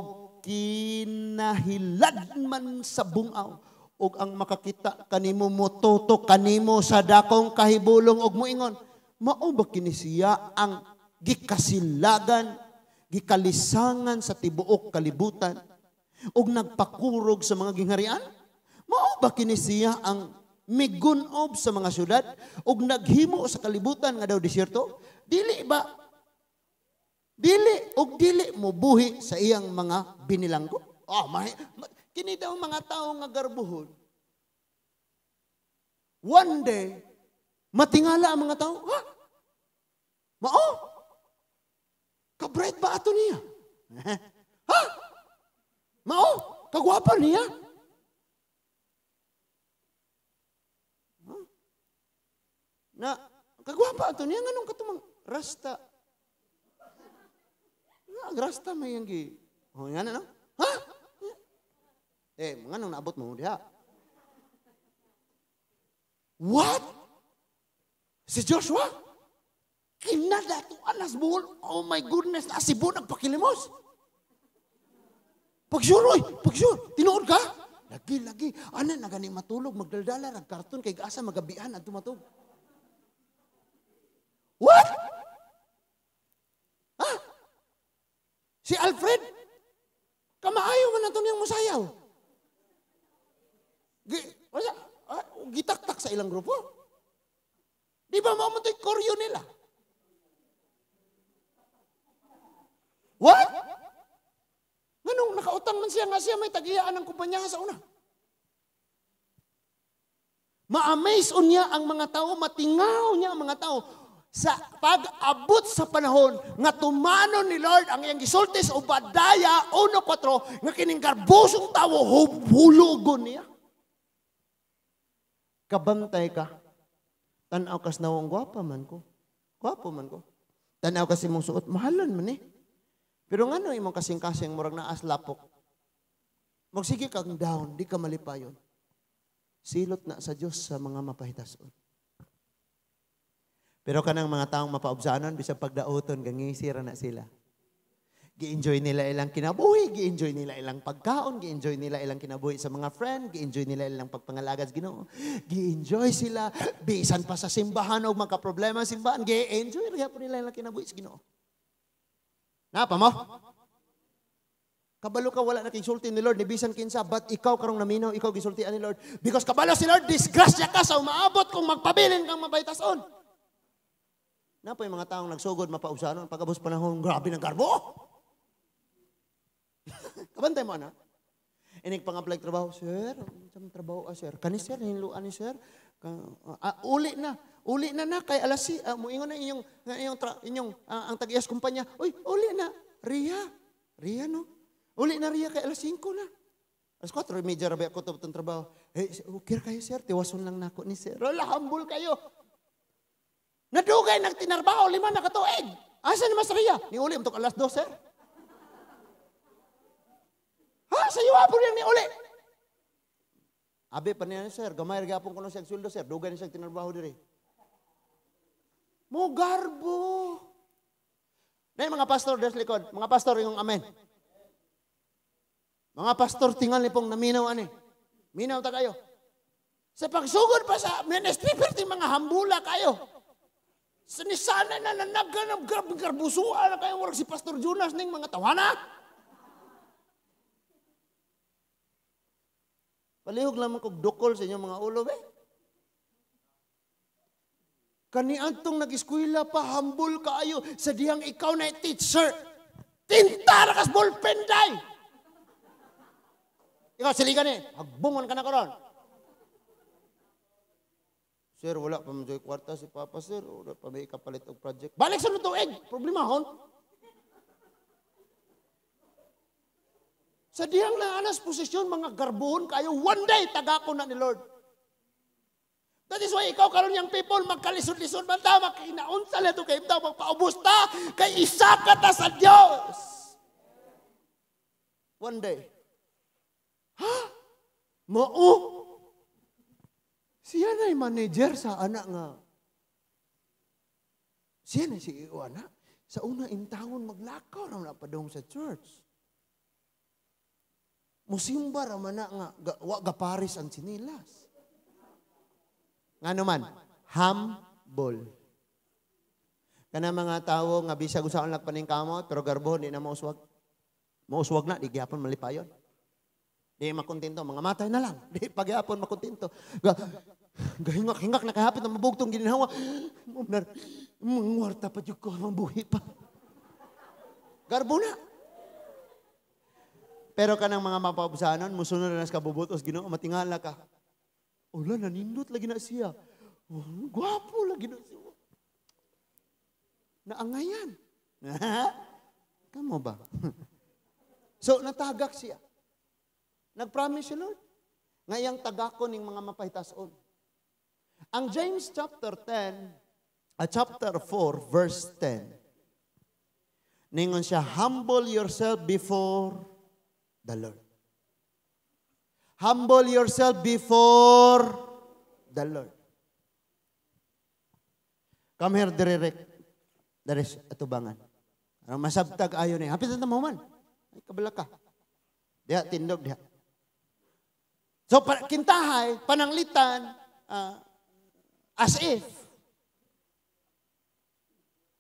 [SPEAKER 1] kinahilad man sa bungaw og ang makakita kanimo mototo kanimo sa dakong kahibulong og moingon, mao ba kini siya ang gikasilagan, gikalisangan sa tibuok kalibutan og nagpakurog sa mga gingharian? Mao ba kini siya ang migunob sa mga syudad og naghimo sa kalibutan nga daw disyerto? Dili ba? Dili og dili mo buhi sa iyang mga binilanggo. Oh, kini daw mga tao nga garbuhon. One day, matingala ang mga tao. Ha? Mao? Kabright ba ato niya? Ha? Mao? Kagwapa niya? Huh? Na, kagwapa ato niya? Nganong katumang rasta? Rasta may yang gi. Oh, nga na, no? Ha? Eh, mga nung naabot mo diha. What? Si Joshua? Kinadatuan nas buhol. Oh my goodness, na Cebu nagpakilimos. Pag-sure, oy, pag-sure. Tinuod ka? Lagi, lagi. Ana na gani matulog, magdaldala, rag karton, kay asa magabian at tumatog. What? Ha? Si Alfred, kamaayo man na ito niyang musayaw. Gitaktak sa ilang grupo. Di ba mao man to'y koryo nila? What? Nganong nakautang man siya nga siya may tagiyaan ng kumpanya sa una. Ma-amaze niya ang mga tao, matingaw niya ang mga tao sa pag-abot sa panahon nga tumanon ni Lord ang iyang gisulti sa Obadiah 1:4 nga kining garbosong tawo hulugon niya. Kabantay ka. Tan-aw kas nawong gwapa man ko. Gwapo man ko. Tan-aw kas imong suot, mahalan man eh. Pero ngano imong kasing-kasing murag naas lapok. Magsige kang down, di ka malipayon. Silot na sa Dios sa mga mapahitason. Pero kanang mga taong mapaobsanon, bisag pagdaoton, gangisira na sila. Gi-enjoy nila ilang kinabuhi, gi-enjoy nila ilang pagkaon, gi-enjoy nila ilang kinabuhi sa mga friend, gi-enjoy nila ilang pagpangalaga sa Ginoo. Gi-enjoy sila, bisan pa sa simbahan o magka-problema sa simbahan, gi-enjoy gyapon nila ilang kinabuhi sa Ginoo. Napa mo? Kabalo ka, wala na kisulti ni Lord, ni bisan kinsa, but ikaw karong naminaw, ikaw gisultian ni Lord. Because kabalo si Lord, disgrasya ka sa umaabot kung magpabilin kang mabaytason. Napa yung mga taong nagsugod, mapaubsanon, pag-abos panahon, grabe ng garbo. Kabantay mo, ana? Inig pang-apply trabaho, sir, unsa trabaho, sir? Kani sir, hinluan ni sir. Uli na. Uli na na kay alas si, muingon na inyong ang tag-iyas kumpanya. Uy, uli na. Ria. Ria, no? Uli na Ria kay alas 5 na. Alas 4:30 rabi ako itong trabaho. Eh, okay kayo, sir. Tiwason lang nako ni sir. Wala, humble kayo. Nadugay nagtinarbaho, 5 na katuig. Asa naman sa Ria? Ni uli, untuk alas 2, sir. Ha? Sa iyo po niyang ni uli. Abi pa niya, sir. Gamay gyapon ko na siyang sweldo, sir. Dugay na siyang tinarbaho diri. Mo garbo. Na mga pastor des likod. Mga pastor yung amen. Mga pastor tingal ni pong naminaw ani. Minaw ta kayo. Sa pagsugod pa sa ministry, pero mga hambula kayo. Sa nisana na nanagan, garbusuan na kayo. Warag si Pastor Jonas ning mga tawana. Palihog lamang kog dukol sa inyong mga ulo, be. Kaniadtong nag-eskwela pa, humble kaayo sa dihang ikaw na teacher. Tinta ra kas ballpen day. Ikaw, siligan eh. Hagbungon ka na karon. Sir, wala pa man kwarta si Papa, sir. Wala pa may ikapalit og project. Balik sa tuig. Problema, hon. Sa dihang naanas posisyon, mga garbuhon kayo, one day, tagako na ni Lord. That is why ikaw karon yang people, magkalisod-lisod man ta, magkinaunsa na ito kayo, magpaubos ta, kay isa ka ta sa Diyos. One day. Ha? Mao? Siya na'y manager sa anak nga. Siya na si iyo anak. Sa una intawon maglakaw ra na padung sa church. Musimba ra man na nga wa gaparis ang tsinilas. Ngano man? Humble. Kana mga tawo nga bisag usaon lang paningkamot pero garbo di na mauswag. Mauswag na di gyapon malipayon. Di makontento, mga matay na lang. Di pagyapon makontento. Gahingak-hingak na kahapit na mabugtong gininhawa. Mangwarta pa jud ko, mabuhi pa. Garbo na. Pero kanang mga mapaubsanon, musunod na sa kabubutos, Ginoo, matingala ka. Wala, nanindot lagi na siya. Oh, gwapo lagi na siya. Naangayan. Kamo ba? So, natagak siya. Nag-promise si Lord. Ngayang tagako ning mga mapahitason. Ang James chapter 10, chapter 4, verse 10. Ningon siya, humble yourself before the Lord. Humble yourself before the Lord. Come here, direct. Dari atubangan. Masabtag ayo ni. Hapit na mo man. Ay, kabala ka. Diha, tindog diha. So, kintahay, pananglitan, as if.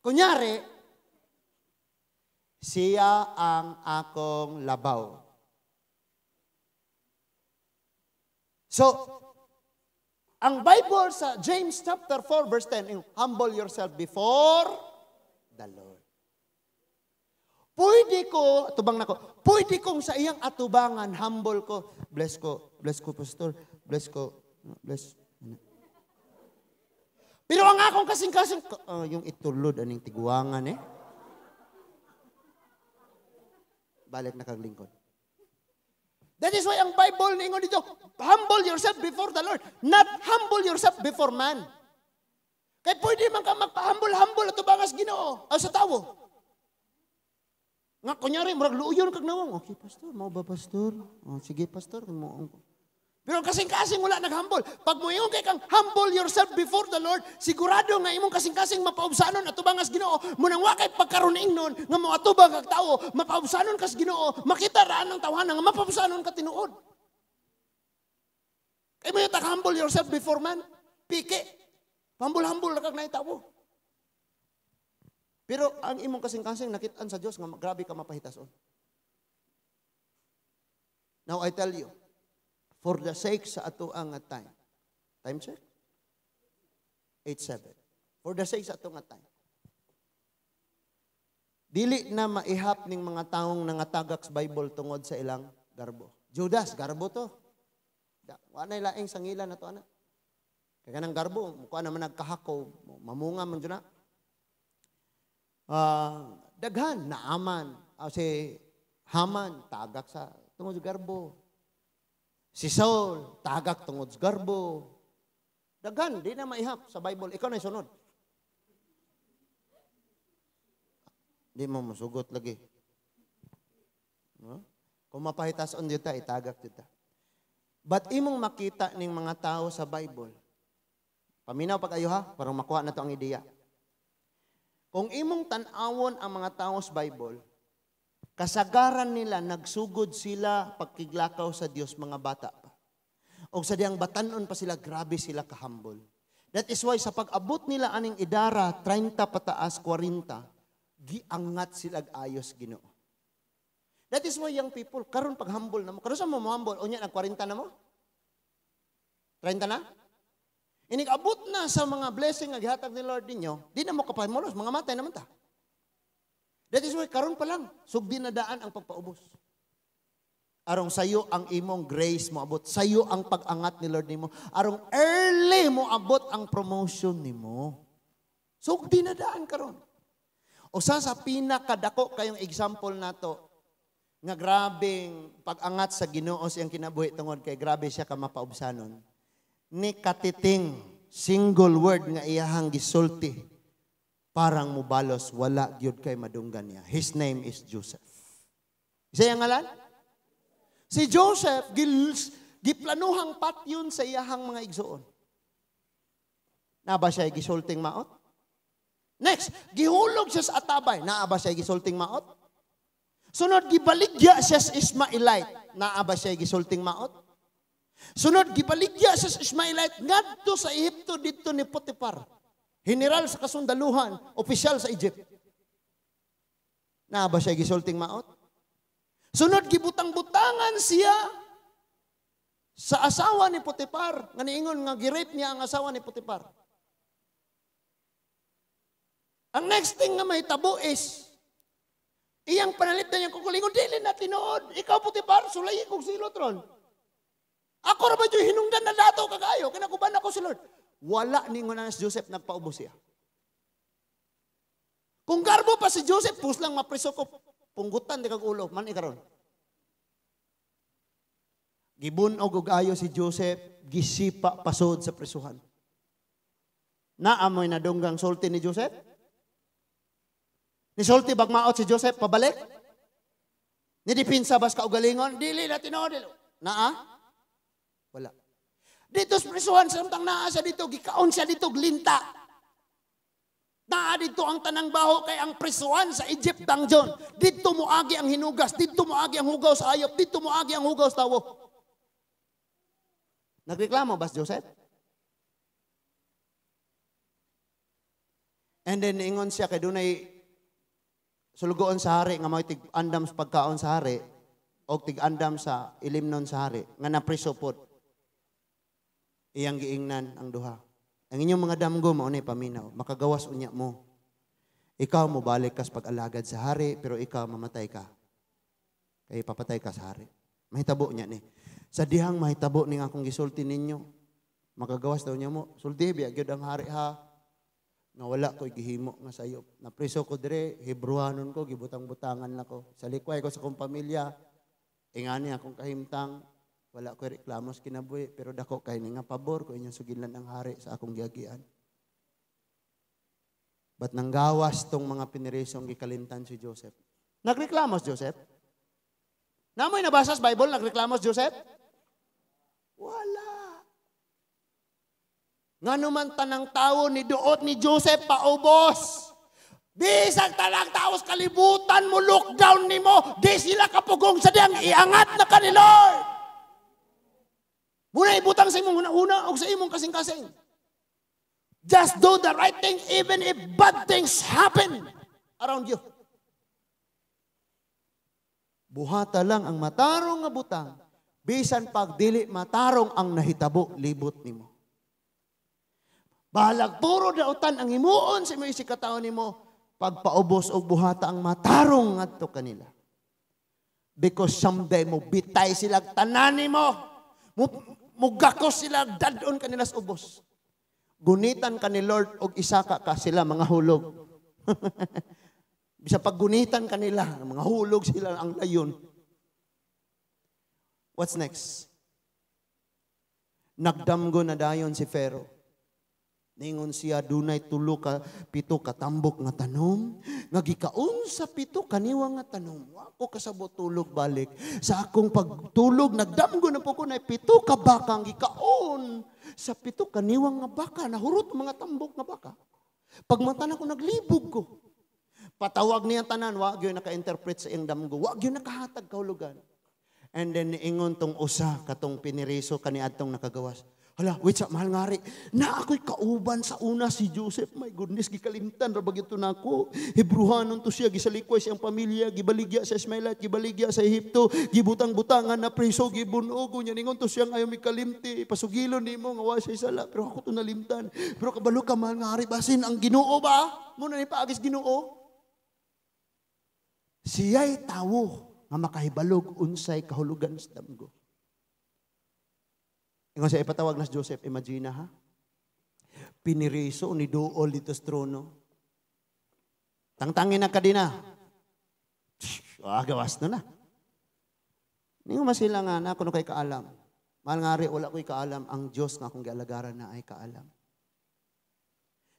[SPEAKER 1] Kunyari, siya ang akong labaw. So, ang Bible sa James chapter 4 verse 10, humble yourself before the Lord. Pwede ko, atubang nako, pwede kong sa iyang atubangan, humble ko, bless ko, pastor, bless ko, bless. Pero ang akong kasing-kasing, yung itulod, aning tiguangan eh. Balik na kag lingkod. That is why ang Bible ningon dito, humble yourself before the Lord, not humble yourself before man. Kaya pwede man ka magpa-humble-humble at tubangas Ginoo, o sa tawo. Nga, kunyari, murag luuyon kag nawong. Okay, pastor, mao ba, pastor? Oh, sige, pastor. Pero kasing-kasing wala nag-humble. Pag moingon kay kang humble yourself before the Lord, sigurado nga imong kasing-kasing mapaubsanon at tubangas Ginoo, munang wa kay pagkaroon nun, nga moatubang kag tawo, mapaubsanon kas Ginoo, makita raan ng tawhana nga mapaubsanon ka tinuod. Kay mo yung humble yourself before man, piki. Humble-humble na kag naitawo. Pero ang imong kasing-kasing nakitaan sa Dios nga grabe ka mapahitason. Now I tell you, for the sake sa ato ang time. Time check? 8:07. For the sake sa ato nga time. Dili na maihap ning mga taong nangatagak sa Bible tungod sa ilang garbo. Judas, garbo to. Wa nay laing sangila na to ana. Kay kanang garbo, mukha naman nagkahako, mamunga man jud na. Daghan, Naaman. Si Haman, tagak sa tungod sa garbo. Si Saul, tagak tungod sa garbo. Daghan, di na maihap sa Bible. Ikaw na sunod. Di mo musugot lagi. No? Kung mapahitason dito, itagak dito. But imong makita ning mga tao sa Bible, paminaw pag ayo ha, parang makuha na to ang ideya. Kung imong tan-awon ang mga tao sa Bible, kasagaran nila, nagsugod sila pagkiglakaw sa Dios mga bata pa. O sa diyang batanon pa sila, grabe sila kahambol. That is why sa pag-abot nila aning idara, 30 pataas, 40, giangat sila ayos Ginoo. That is why young people, karon pag-humble na mo. Karon sa mo humble, unya nag 40 na mo? 30 na? Inig-abot na sa mga blessing nga gihatag ni Lord ninyo, di na mo kapahimulos, mga matay naman ta. That is why karon pa lang, sugdi na daan ang pagpaubos. Arong sayo ang imong grace mo abot, sayo ang pag-angat ni Lord nimo, arong early mo abot ang promotion nimo. Sugdi na daan karon. Usa sa pinakadako kayong example nato nga grabeng pag-angat sa Ginoo siyang kinabuhi tungod kay grabe siya ka mapaubsanon. Ni katiting single word nga iyahang gisulti parang mubalos wala gyud kay madunggan niya. His name is Joseph. Isa iyang ngalan? Si Joseph giplanuhang patyon sa iyahang mga igsuon. Naa ba siya gisulting maot? Next, gihulog siya sa atabay. Naa ba siya gisulting maot? Sunod, gibaligya siya sa Ismaelite. Naa ba siya gisulting maot? Sunod, gibaligya siya sa Ismaelite ngadto sa Ehipto didto ni Potiphar. General sa kasundaluhan, opisyal sa Egypt. Naa ba siya gisulting maot? Sunod, gibutang-butangan siya sa asawa ni Potiphar. Nga niingon nga gi-rape niya ang asawa ni Potiphar. Ang next thing nga mahitabo is, iyang panalipdan niyang kukulingon, dili na tinuod. Ikaw, Potiphar, sulayi kong silot ron. Ako ra ba dyo'y hinungdan na dato kagayo? Kinakuban ako si Lord. Wala ningon na si Joseph, nagpaubos siya. Kung garbo pa si Joseph, pus lang mapriso ko, punggutan di kag ulo, man ikaron. Gibunog og ayo si Joseph, gisipa pasod sa prisuhan. Naamoy na dunggang sulti ni Joseph? Nisulti bagmaot si Joseph, pabalik? Nidipinsa bas kaugalingon? Dili na tinuod. Naa? Wala. Dito sa prisuhan, samtang naa siya dito, gikaon siya dito, glinta. Naa dito ang tanang baho kay ang prisuhan sa Egypt dungeon. Dito moagi ang hinugas, dito moagi ang hugaw sa ayop, dito moagi ang hugaw sa tawo. Nagreklamo ba si Joseph? And then ingon siya kay dunay sulugoon sa hari nga may tig-andam sa pagkaon sa hari o tig-andam sa ilimnon sa hari nga napriso pod. Iyang giingnan ang duha. Ang inyong mga damgo mao ni paminaw, makagawas unya mo. Ikaw mo balik kas pag-alagad sa hari pero ikaw mamatay ka. Kay papatay ka sa hari. Mahitabo niya ni. Sa dihang mahitabo ning akong gisulti ninyo, makagawas daw niya mo. Sulti biya gyud ang hari ha. Nga wala ko'y gihimo nga sayop. Napriso ko dire, Hebruhanon ko, gibutang-butangan nako. Sa likway ko sa akong pamilya, ingani akong kahimtang, wala ko'y reklamo sa kinabuhi, pero dako kay ni nga pabor ko inyong sugilan ang hari sa akong giagian. But nanggawas tong mga pinirisong gikalintan si Joseph. Nagreklamo si Joseph? Namoy nabasa sa Bible, nagreklamo si Joseph? Wala. Ngano man tanang tao ni duot ni Joseph paubos. Bisag tanang tao sa kalibutan mo lockdown nimo, di sila kapugong sa diyang iangat na ka ni Lord. Muna ibutang sa imong huna-huna o sa imong kasing-kasing. Just do the right thing even if bad things happen around you. Buhata lang ang matarong nga butang, bisan pag dili matarong ang nahitabo libot nimo. Bahalag puro dautan ang himuon sa imong isikataon nimo, pagpaubos og buhata ang matarong ngadto kanila. Because someday mo bitay sila tanan nimo, mugakos sila dadon kanila sa ubos. Gunitan ka ni Lord og isaka ka sila mga hulog. Bisa paggunitan kanila, mga hulog sila ang layon. What's next? Nagdamgo na dayon si Pharaoh. Ningon siya, dunay tulo ka pito katambok nga tanom, nga gikaon sa pito kaniwang nga tanom. Wa ko kasabot, tulog balik. Sa akong pagtulog, nagdamgo na po ko na pito ka baka ang gikaon sa pito kaniwang nga baka, nahurot mga tambok nga baka. Pagmata nako, naglibog ko. Patawag niya tanan, wa gyud naka-interpret sa iyang damgo, wa gyud nakahatag kahulugan. And then niingon tong usa katong piniriso kaniadtong nakagawas. "Hala, wait sa mahal nga hari. Na ako'y kauban sa una, si Joseph. My goodness, gikalimtan ra bagito nako. Hebruhanon to siya, gisalikway siyang pamilya, gibaligya sa Ismailite, gibaligya sa Ehipto, gibutang-butangan na preso, gibunog niya. Ningon to siya ayaw mikalimti. Pasugilon nimo nga wa siya sala. Pero ako to nalimtan. Pero kabalo ka, mahal nga hari, basin ang Ginoo ba? Muna ni paagis Ginoo. Siya'y tawo nga makahibalog unsay kahulugan sa damgo." Ingon siya, ipatawag na si Joseph, imagine ha. Piniriso ni duol dito sa trono. Tangtangin na kadina. Ah, gawas na na. Ningon man sila nga na kuno kay kaalam. "Mahal nga hari, wala ko'y kaalam. Ang Diyos nga akong gialagaran na ay kaalam."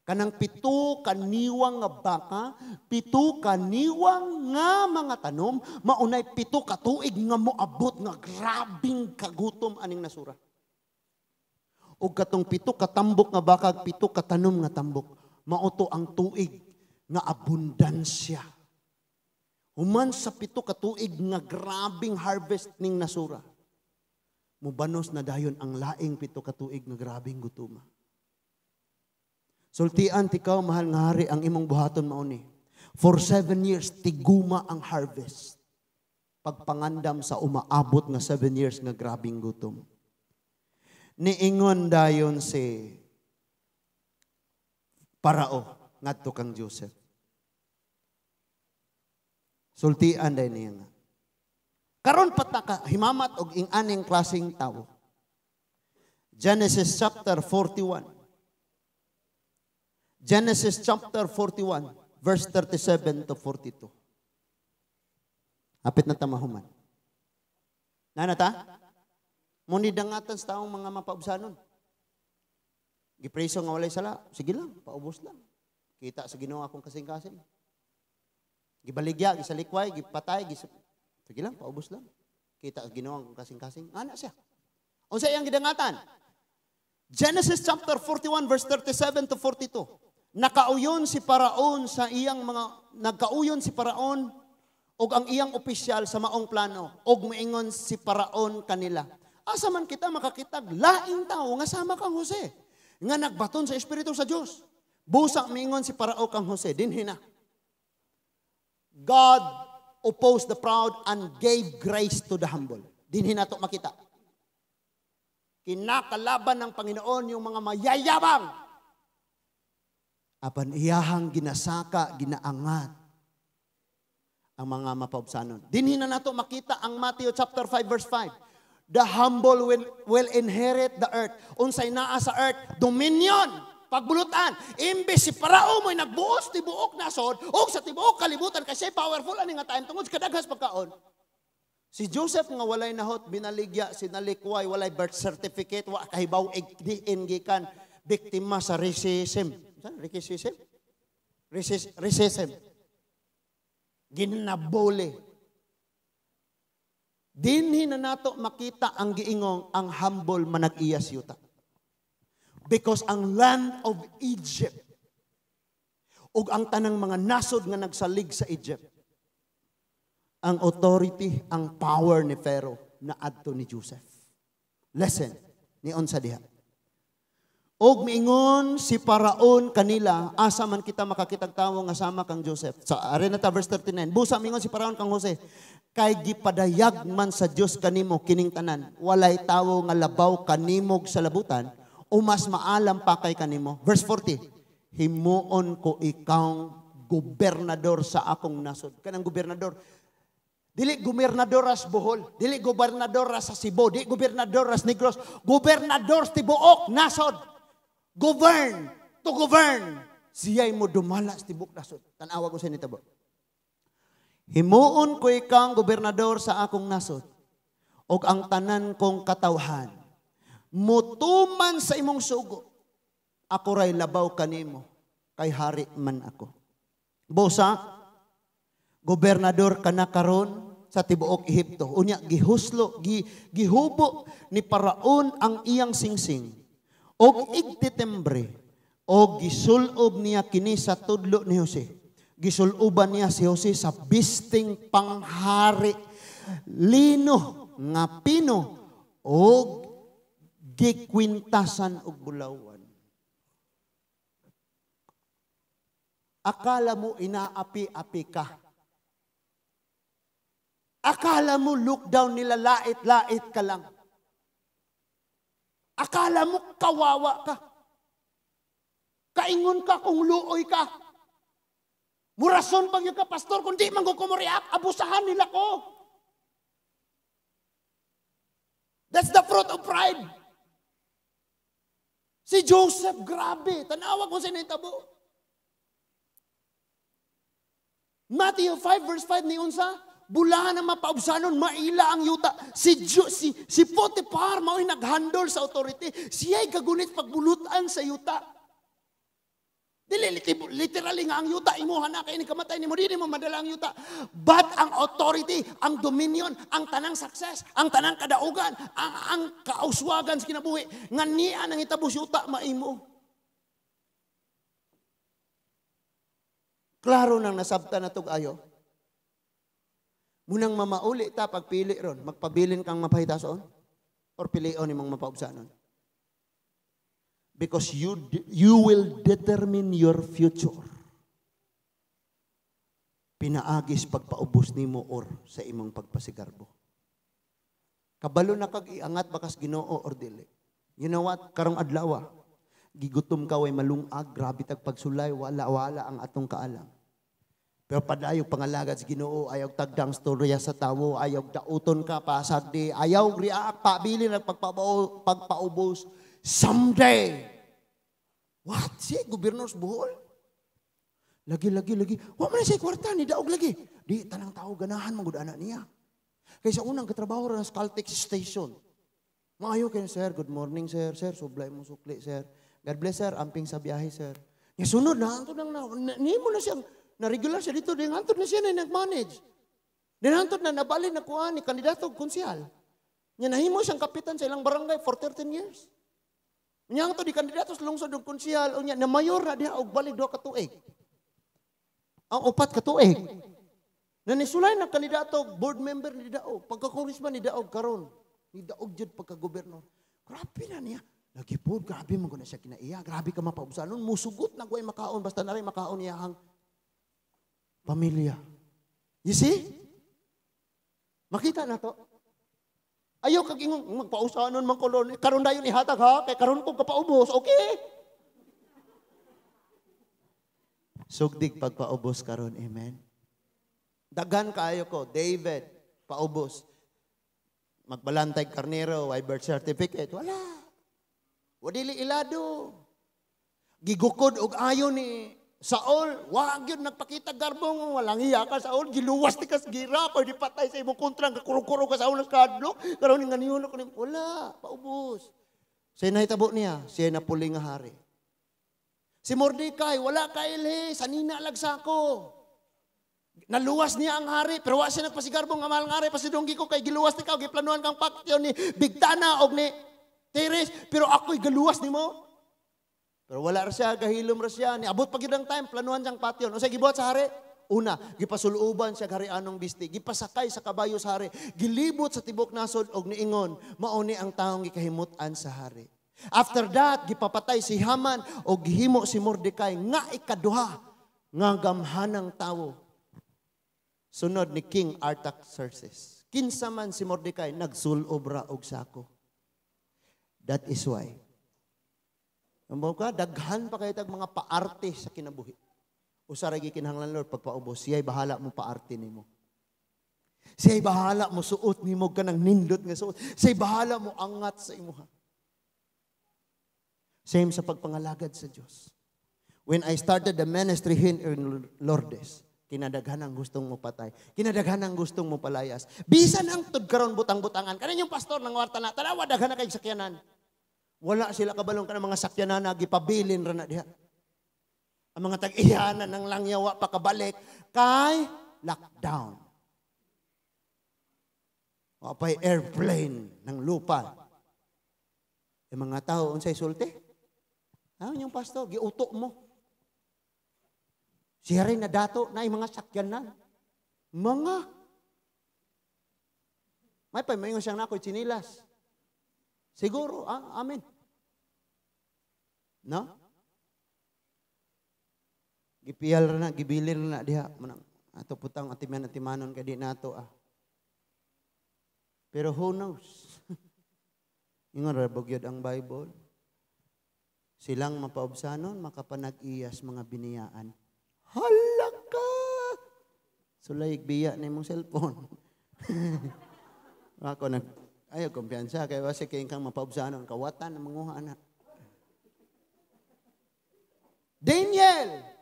[SPEAKER 1] Kanang pito kaniwang nga baka, pito kaniwang nga mga tanom, maunay pito katuig nga moabot nga grabing kagutom aning nasura. Ug katong pito katambok nga baka, pito katanom nga tambok, mao to ang tuig nga abundansya. Human sa pito katuig nga grabing harvest ning nasura, mubanos na dayon ang laing pito katuig nga grabing gutuma. Sultian tikaw, mahal nga hari, ang imong buhaton mauni. For 7 years, tiguma ang harvest. Pagpangandam sa umaabot nga 7 years nga grabing gutom. Niingon dayon si Parao ngadto kang Joseph. Sultian day niya nga. Karon pa ta ka himamat og ing-aning klaseng tawo. Genesis chapter 41. Genesis chapter 41 verse 37 to 42. Hapit na ta mahuman. Nana ta? Muni dangatan sa taong mga mapaubsanon. Gipreso nga walay sala, sige lang, paubos lang. Kita sa Ginoo akong kasing-kasing. Gibaligya, gisalikway, gipatay, sige lang, paubos lang. Kita sa Ginoo akong kasing-kasing. Ana siya. Unsa iyang gidangatan? Genesis chapter 41 verse 37 to 42. Nakauyon si Paraon sa iyang mga nagkauyon si Paraon ug ang iyang opisyal sa maong plano ug moingon si Paraon kanila. "Asa man kita makakitag laing tao nga sama kang Jose nga nagbaton sa espiritu sa Dios?" Busa miingon si Parao kang Jose, "Dinhi na." God opposed the proud and gave grace to the humble. Dinhi na to makita. Kinakalaban ng Panginoon yung mga mayayabang. Apan iyahang ginasaka, ginaangat ang mga mapaubsanon. Dinhi na nato makita ang Matthew chapter 5 verse 5. The humble will inherit the earth. Unsay naa sa earth? Dominion. Pagbulutan. Imbes si Parao mo'y nagbuos tibuok nasod o sa tibuok kalibutan kasi powerful ani nga time tungod sa kadaghas pagkaon. Si Joseph nga walay nahot, binaligya, sinalikway, walay birth certificate, wa kahibaw diin gikan, biktima sa racism. Saan? Racism? Racism. Ginabole. Dinhi na nato makita ang giingong ang humble manag-iya yuta. Because ang land of Egypt ug ang tanang mga nasod nga nagsalig sa Egypt, ang authority, ang power ni Pharaoh na adto ni Joseph. Listen, ni unsa diha. Og miingon si Paraon kanila, "Asa man kita makakitag tawo nga sama kang Joseph?" Sa are na ta verse 39. Busa miingon si Paraon kang Jose, "Kay gipadayag man sa Dios kanimo kining tanan. Walay tawo nga labaw kanimog sa labutan o mas maalam pa kay kanimo." Verse 40. "Himuon ko ikaw gobernador sa akong nasod." Kanang gobernador, dili gobernador ras Bohol, dili gobernador ras sa Cebu, dili gobernador ras Negros, gobernador sa tibuok nasod. Govern, to govern. Siya'y mo dumala sa tibuok nasod. Tan-awa ko sa nitabo. Himuon ko ikang gobernador sa akong nasod og ang tanan kong katawhan mutuman sa imong sugo. Ako ray labaw kanimo kay hari man ako. Bosa, gobernador ka na karon sa tibuok Ehipto. Unya gihuslo, gihubo ni Paraon ang iyang singsing og igtitembre og gisulob niya kini sa tudlo ni Jose. Gisuloban niya si Jose sa bisting panghari, lino nga pino og gikwintasan og bulawan. Akala mo inaapi-api ka. Akala mo lockdown nila lait-lait ka lang. Akala mo kawawa ka. Kaingon ka kung luoy ka. Murason pag yung ka, pastor, kung di man ko kumuriak, abusahan nila ko. That's the fruit of pride. Si Joseph, grabe. Tanawag ko sa nitabo. Matthew 5 verse 5 ni unsa, bulahan ang mapaubsanon, maila ang yuta. Si Potiphar mao'y naghandle sa authority. Siya'y kagunit pagbulutan sa yuta. Dili literally nga ang yuta imuha na kay ni kamatay nimo, dili mo madala ang yuta. But ang authority, ang dominion, ang tanang success, ang tanang kadaugan, ang kauswagan sa kinabuhi nga niya nang itabo sa yuta maimo. Klaro nang nasabta na tug ayo. Munang mamauli ta pagpili ron, magpabilin kang mapahitason or pilion imong mapaubsanon. Because you will determine your future. Pinaagis pagpaubos nimo or sa imong pagpasigarbo. Kabalo na kag iangat bakas Ginoo or dili. You know what? Karong adlaw, gigutom ka way malungag, grabe tag pagsulay, wala ang atong kaalam. Pero padayo pangalagad sa Ginoo, ayaw tagdang storya sa tawo, ayaw dauton ka pasagdi, ayaw react pabili nag pagpaubos. Someday. What? Si gobyerno sa Bohol? Lagi. Wa man siya kwarta ni daog lagi. Di tanang tao ganahan man gud ana niya. Kaysa unang katrabaho ra sa Caltex station. Maayo kay sir, good morning sir, sir, sublay mo sukli sir. God bless sir, amping sa biyahe sir. Nya sunod na antod nang nimo na siyang na regular siya dito, ding antod na siya na nag-manage. Din antod na nabali na kuan ni kandidato og konsehal. Nya nahimo siyang kapitan sa ilang barangay for 13 years. Nya antod di kandidato sa lungsod og konsehal, unya na mayor na diha og balik 2 ka tuig. Ang 4 ka tuig. Na nisulay na kandidato board member ni daog, pagka-congressman ni daog karon, ni daog jud pagka-gobernador. Grabe na niya. Lagi po, grabe man ko na siya kinaiya. Grabe ka mapaubsanon. Musugot na guay makaon. Basta na rin makaon niya ang pamilya. You see? Makita na to. Ayaw kag ingon, magpausanon man ko, Lord. Karon dayon ihatag ha, kay karon ko kapaubos. Okay? Sugdig pagpaubos karon, amen. Daghan kaayo ko, David, paubos. Magbalantay karnero, way birth certificate, wala. Wadili ilado. Gigukod og ayo ni Saul, wa gyud nagpakita garbong, walang iya ka Saul, giluwas ti kas gira, pwede patay sa imong kontra, kakurong-kurong ka Saul sa kadlok, karon nga niyon ko wala, paubos. Siya nahitabo niya, siya napuli nga hari. Si Mordecai, wala kailhi, sanina lagsako. Naluwas niya ang hari, pero wa siya nagpasigarbong nga mahal nga hari, pasidunggi ko kay giluwas ni ka, giplanuhan kang paktyo ni Bigtana og ni Teres, pero ako'y galuwas nimo. Pero wala ra siya, gahilom ra siya. Niabot pa gyud ang time, planuhan siyang patyon. Unsay gibuhat sa hari? Una, gipasuluban siya harianong bisti, gipasakay sa kabayo sa hari, gilibot sa tibok nasod og niingon, mao ni ang taong gikahimut-an sa hari. After that, gipapatay si Haman og gihimo si Mordecai nga ikaduha nga gamhanang tawo. Sunod ni King Artaxerxes. Kinsa man si Mordecai, nagsulob ra og sako. That is why. Ambaw ka, daghan pa kayo tag mga paarte sa kinabuhi. Usa ra gikinahanglan Lord pagpaubos, siya'y bahala mo paarte nimo. Siya'y bahala mo suot nimo kanang nindot nga suot. Siya'y bahala mo angat sa imuha. Same sa pagpangalagad sa Dios. When I started the ministry here in Lourdes, Kinadaghan ang gustong mo patay. Kinadaghan ang gustong mo palayas. Bisan ang tud karon butang-butangan. Kanin yung pastor nang warta na, tanawa, daghan na kay sakyanan. Wala sila kabalong kanang mga sakyanan na gipabilin ra na diha. Ang mga tag-iyanan ng langyawa pa kabalik kay lockdown. Wa pa'y airplane ng lupa. Yung mga tao, unsay sulti? Ah, yung pastor, giuto mo. Siya rin na dato na yung mga sakyanan. Mga. May pa, maingon siyang nako'y tsinilas. Siguro, ah, amen. No? Gipiyal na, gibilin na diha. Manang, ato putang atiman atimanon kay di nato ah. Pero who knows? Ingon ra gyud ang Bible. Silang mapaubsanon, makapanag-iyas mga biniyaan. Hala ka! Sulay biya na imong cellphone. Ako nag ayaw kumpiyansa kay wasi kay kang mapaubsanon, kawatan ang manguha na. Daniel!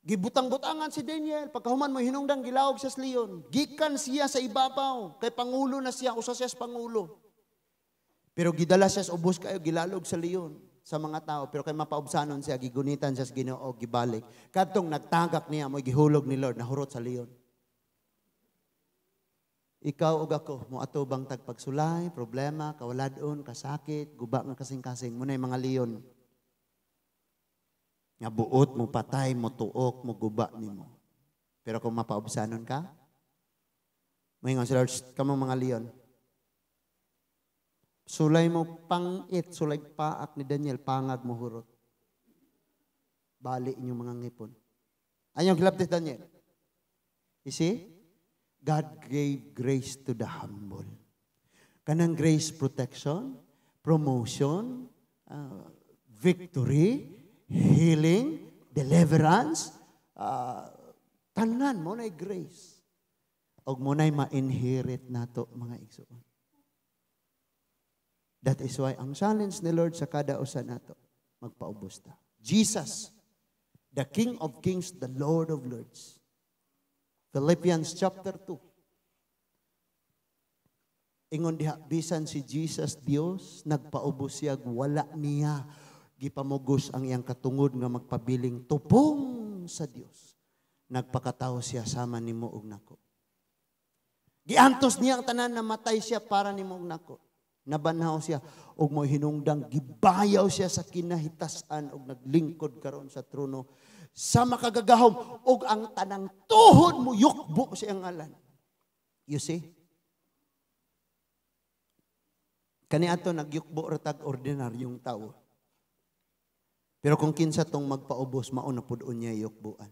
[SPEAKER 1] Gibutang-butangan si Daniel. Pagkahuman mo hinungdang gilawog sa leon. Gikan siya sa ibabaw. Kay pangulo na siya. Usa siya sa pangulo. Pero gidala siya sa ubos kayo, gilalog sa leon sa mga tao. Pero kay mapaubsanon siya, gigunitan siya sa Ginoo, gibalik. Kadtong nagtagak niya, mo gihulog ni Lord, nahurot sa leon. Ikaw ug ako, mo atubang tagpagsulay, problema, kawaladon, kasakit, guba nga kasing-kasing, muna yung mga leon. Nga buot mo patay, mo tuok, mo guba nimo. Pero kung mapaubsanon ka, moingon si Lord, "Shh, kamo mga leon. Sulay mo pangit, sulay paak ni Daniel, pangag mo hurot. Bali inyong mga ngipon." Anyong gilabtis Daniel? You see? God gave grace to the humble. Kanang grace, protection, promotion, victory, healing, deliverance, tanan mo na grace. Og mo na'y ma-inherit nato, mga igsoon. That is why ang challenge ni Lord sa kada usa nato, magpaubos ta. Jesus, the King of Kings, the Lord of Lords. Philippians chapter 2. Ingon diha, bisan si Jesus Dios, nagpaubos siya, wala niya gipamugos ang iyang katungod nga magpabiling tupong sa Dios. Nagpakatawo siya sama nimo ug nako. Giantos niya ang tanan, namatay siya para nimo ug nako. Nabanhaw siya ug mo hinungdang gibayaw siya sa kinahitasan ug naglingkod karon sa trono sa makagagahom ug ang tanang tuhod mo yukbo sa iyang ngalan. You see? Kani ato nagyukbo ra tag ordinaryong tawo. Pero kung kinsa tong magpaubos, mao na pud unya yukbuan.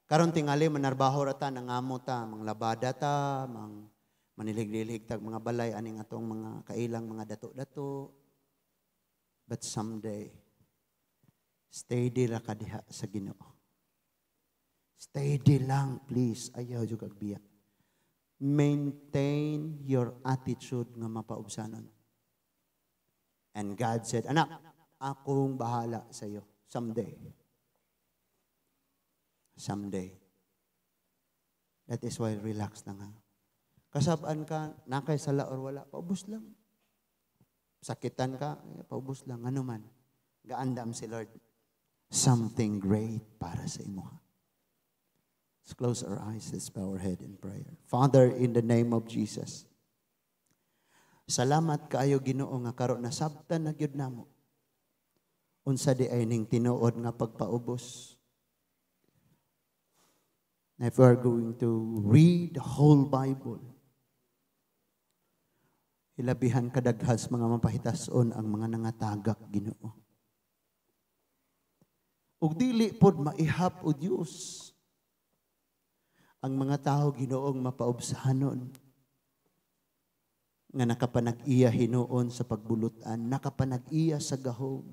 [SPEAKER 1] Karon tingali manarbaho ra ta, nangamo ta, manglabada ta, mang manilig-lilig tag mga balay aning atong mga kailang mga dato-dato. But someday, steady ra ka diha sa Ginoo. Steady lang, please. Ayaw jud kag biya. Maintain your attitude nga mapaubsanon. And God said, "Anak, akong bahala sa iyo someday." Someday. That is why relax na nga. Kasabaan ka, nakay sala or wala, paubos lang. Sakitan ka, eh, paubos lang. Ano man, gaandam si Lord. Something great para sa imo. Let's close our eyes, let's bow our head in prayer. Father, in the name of Jesus, salamat kaayo, Ginoo, nga karon nasabtan na gyud namo unsa di ay ning tinuod nga pagpaubos. If we are going to read the whole Bible, hilabihan kadaghas mga mapahitason ang mga nangatagak, Ginoo. Ug dili pod maihap o Dios ang mga tao, Ginoong mapaubsanon nga nakapanag-iya hinuon sa pagbulutan, nakapanag-iya sa gahom,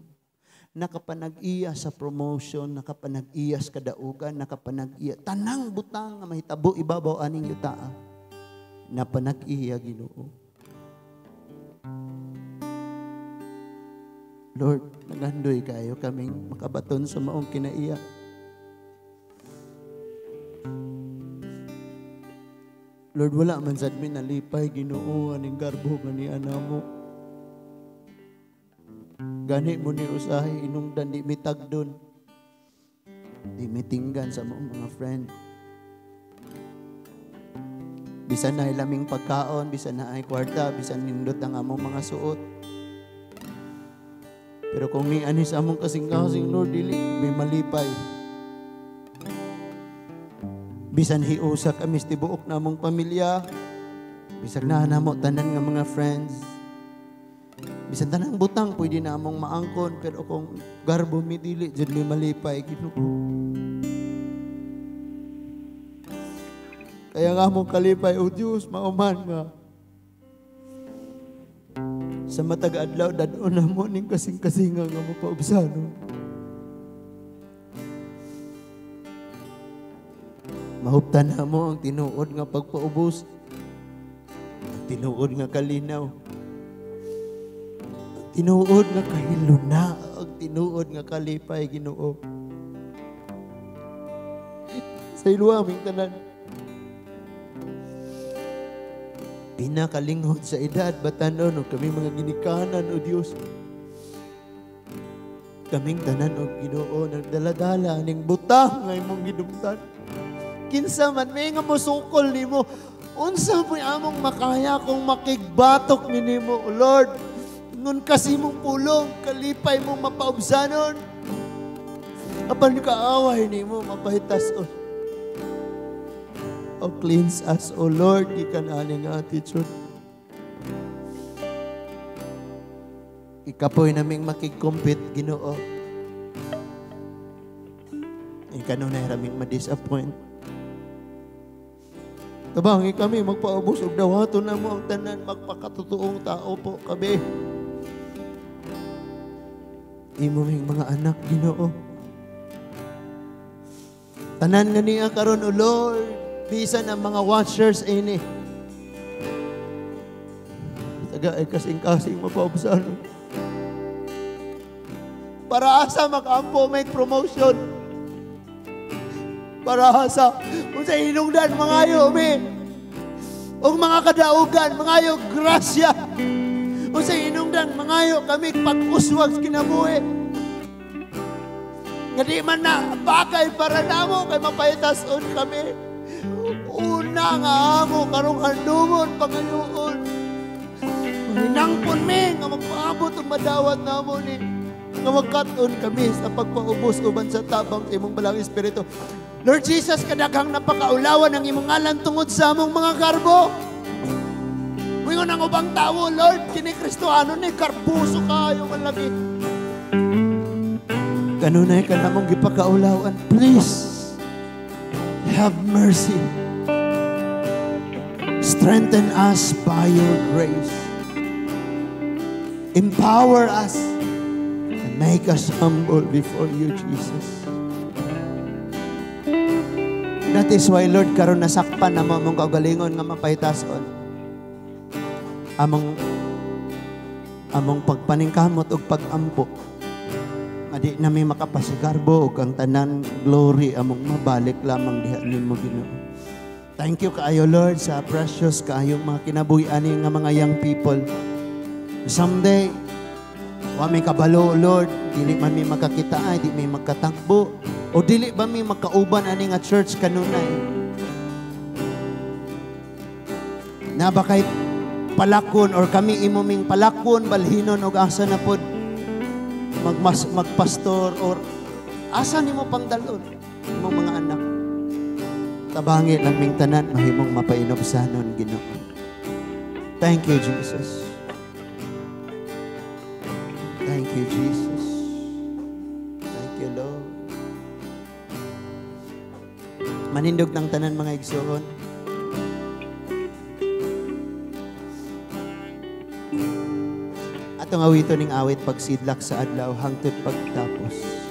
[SPEAKER 1] nakapanag-iya sa promotion, nakapanag-iya sa kadaugan, nakapanag-iya tanang butang nga mahitabo ibabaw aning yutaa. Napanag-iya, Ginoo. Lord, naghandoy kayo kaming makabaton sa maong kinaiya. Lord, wala man sad mi nalipay, Ginoo, aning garbo nga ni namo. Gani mo ni usahay inungdan di mi tagdon. Di mi tinggan sa among mga friend. Bisan na laming pagkaon, bisan na ay kwarta, bisan nindot ang among mga suot. Pero kung ni ani sa among kasing-kasing, Lord, dili mi malipay. Bisan hiusa kami sa tibuok namong pamilya, bisan na namo tanan nga mga friends, bisan tanang butang pwede na among maangkon, pero kung garbo mi dili jud mi malipay, Ginoo. Kaya nga among kalipay, O Dios, mauman nga sa matag adlaw dad-on namo ning kasing-kasinga nga mapaubsanon. Mahuptan na mo ang tinuod nga pagpaubos, ang tinuod nga kalinaw, ang tinuod nga kahiluna, ang tinuod nga kalipay, Ginoo. Sa iluwa aming tanan, pinakalinghod sa edad, batanon, o kami mga ginikanan, o Diyos. Kaming tanan, o Ginoo, nagdaladala ning butang nga imong gidumtan. Kinsa man may nga mosukol nimo, unsa mo'y among makaya kung makigbatok ni nimo, O Lord. Ngun kasi mong pulong, kalipay mong mapaubsanon. Apan kaaway nimo, mapahitason. O cleanse us, O Lord, gikan ani nga attitude. Ikapoy naming makig-compete, Ginoo. Ikanunay raming ma-disappoint. Tabangi kami, magpaubos og dawaton na mo ang tanan, magpakatotoong tao po kami. Imo ming mga anak, Ginoo. Tanan nga niya karon, O Lord, bisan ang mga watchers ini. Taga ay kasing-kasing mapaubsan. Para asa mag-ampo, make promotion. Para asa, kung sa hinungdan, mangayo, mi. O mga kadaugan, mangayo, grasya. O sa hinungdan, mangayo kami pag-uswag sa kinabuhi. Nga di man na bagay para namo, kay mapahitason kami. Una nga amo, karong handumon, pangayoon. Mahinangpon mi, nga magpaabot ang madawat namo ni. Nga magkat-on kami sa pagpaubos uban sa tabang sa imong balang espiritu. Lord Jesus, kadaghang napakaulawan ang imong ngalan tungod sa among mga garbo. Wingon ang ubang tawo, Lord, kini Kristohano ni karbuso kayo man lagi. Kanunay ka namong gipakaulawan, please have mercy. Strengthen us by your grace. Empower us and make us humble before you, Jesus. That is why, Lord, karon nasakpan na mo among kaugalingon nga mapahitason. Among pagpaningkamot og pagampo. Nga di nami makapasigarbo og ang tanan glory among mabalik lamang diha nimo, Ginoo. Thank you kaayo, Lord, sa precious kaayong mga kinabuhi ani nga mga young people. Someday, wa mi kabalo, Lord, dili man mi makakita ay, di mi magkatakbo. O dili ba mi makauban ani nga church kanunay? Na ba kay palakon or kami imo ming palakon balhinon og asa na pod magpastor or asa nimo pangdalon imong mga anak. Tabangi lang ming tanan mahimong mapainobsanon, Ginoo. Thank you, Jesus. Thank you, Jesus. Thank you, Lord. Manindog ng tanan mga igsoon. Atong awito ning awit pagsidlak sa adlaw hangtod pagtapos.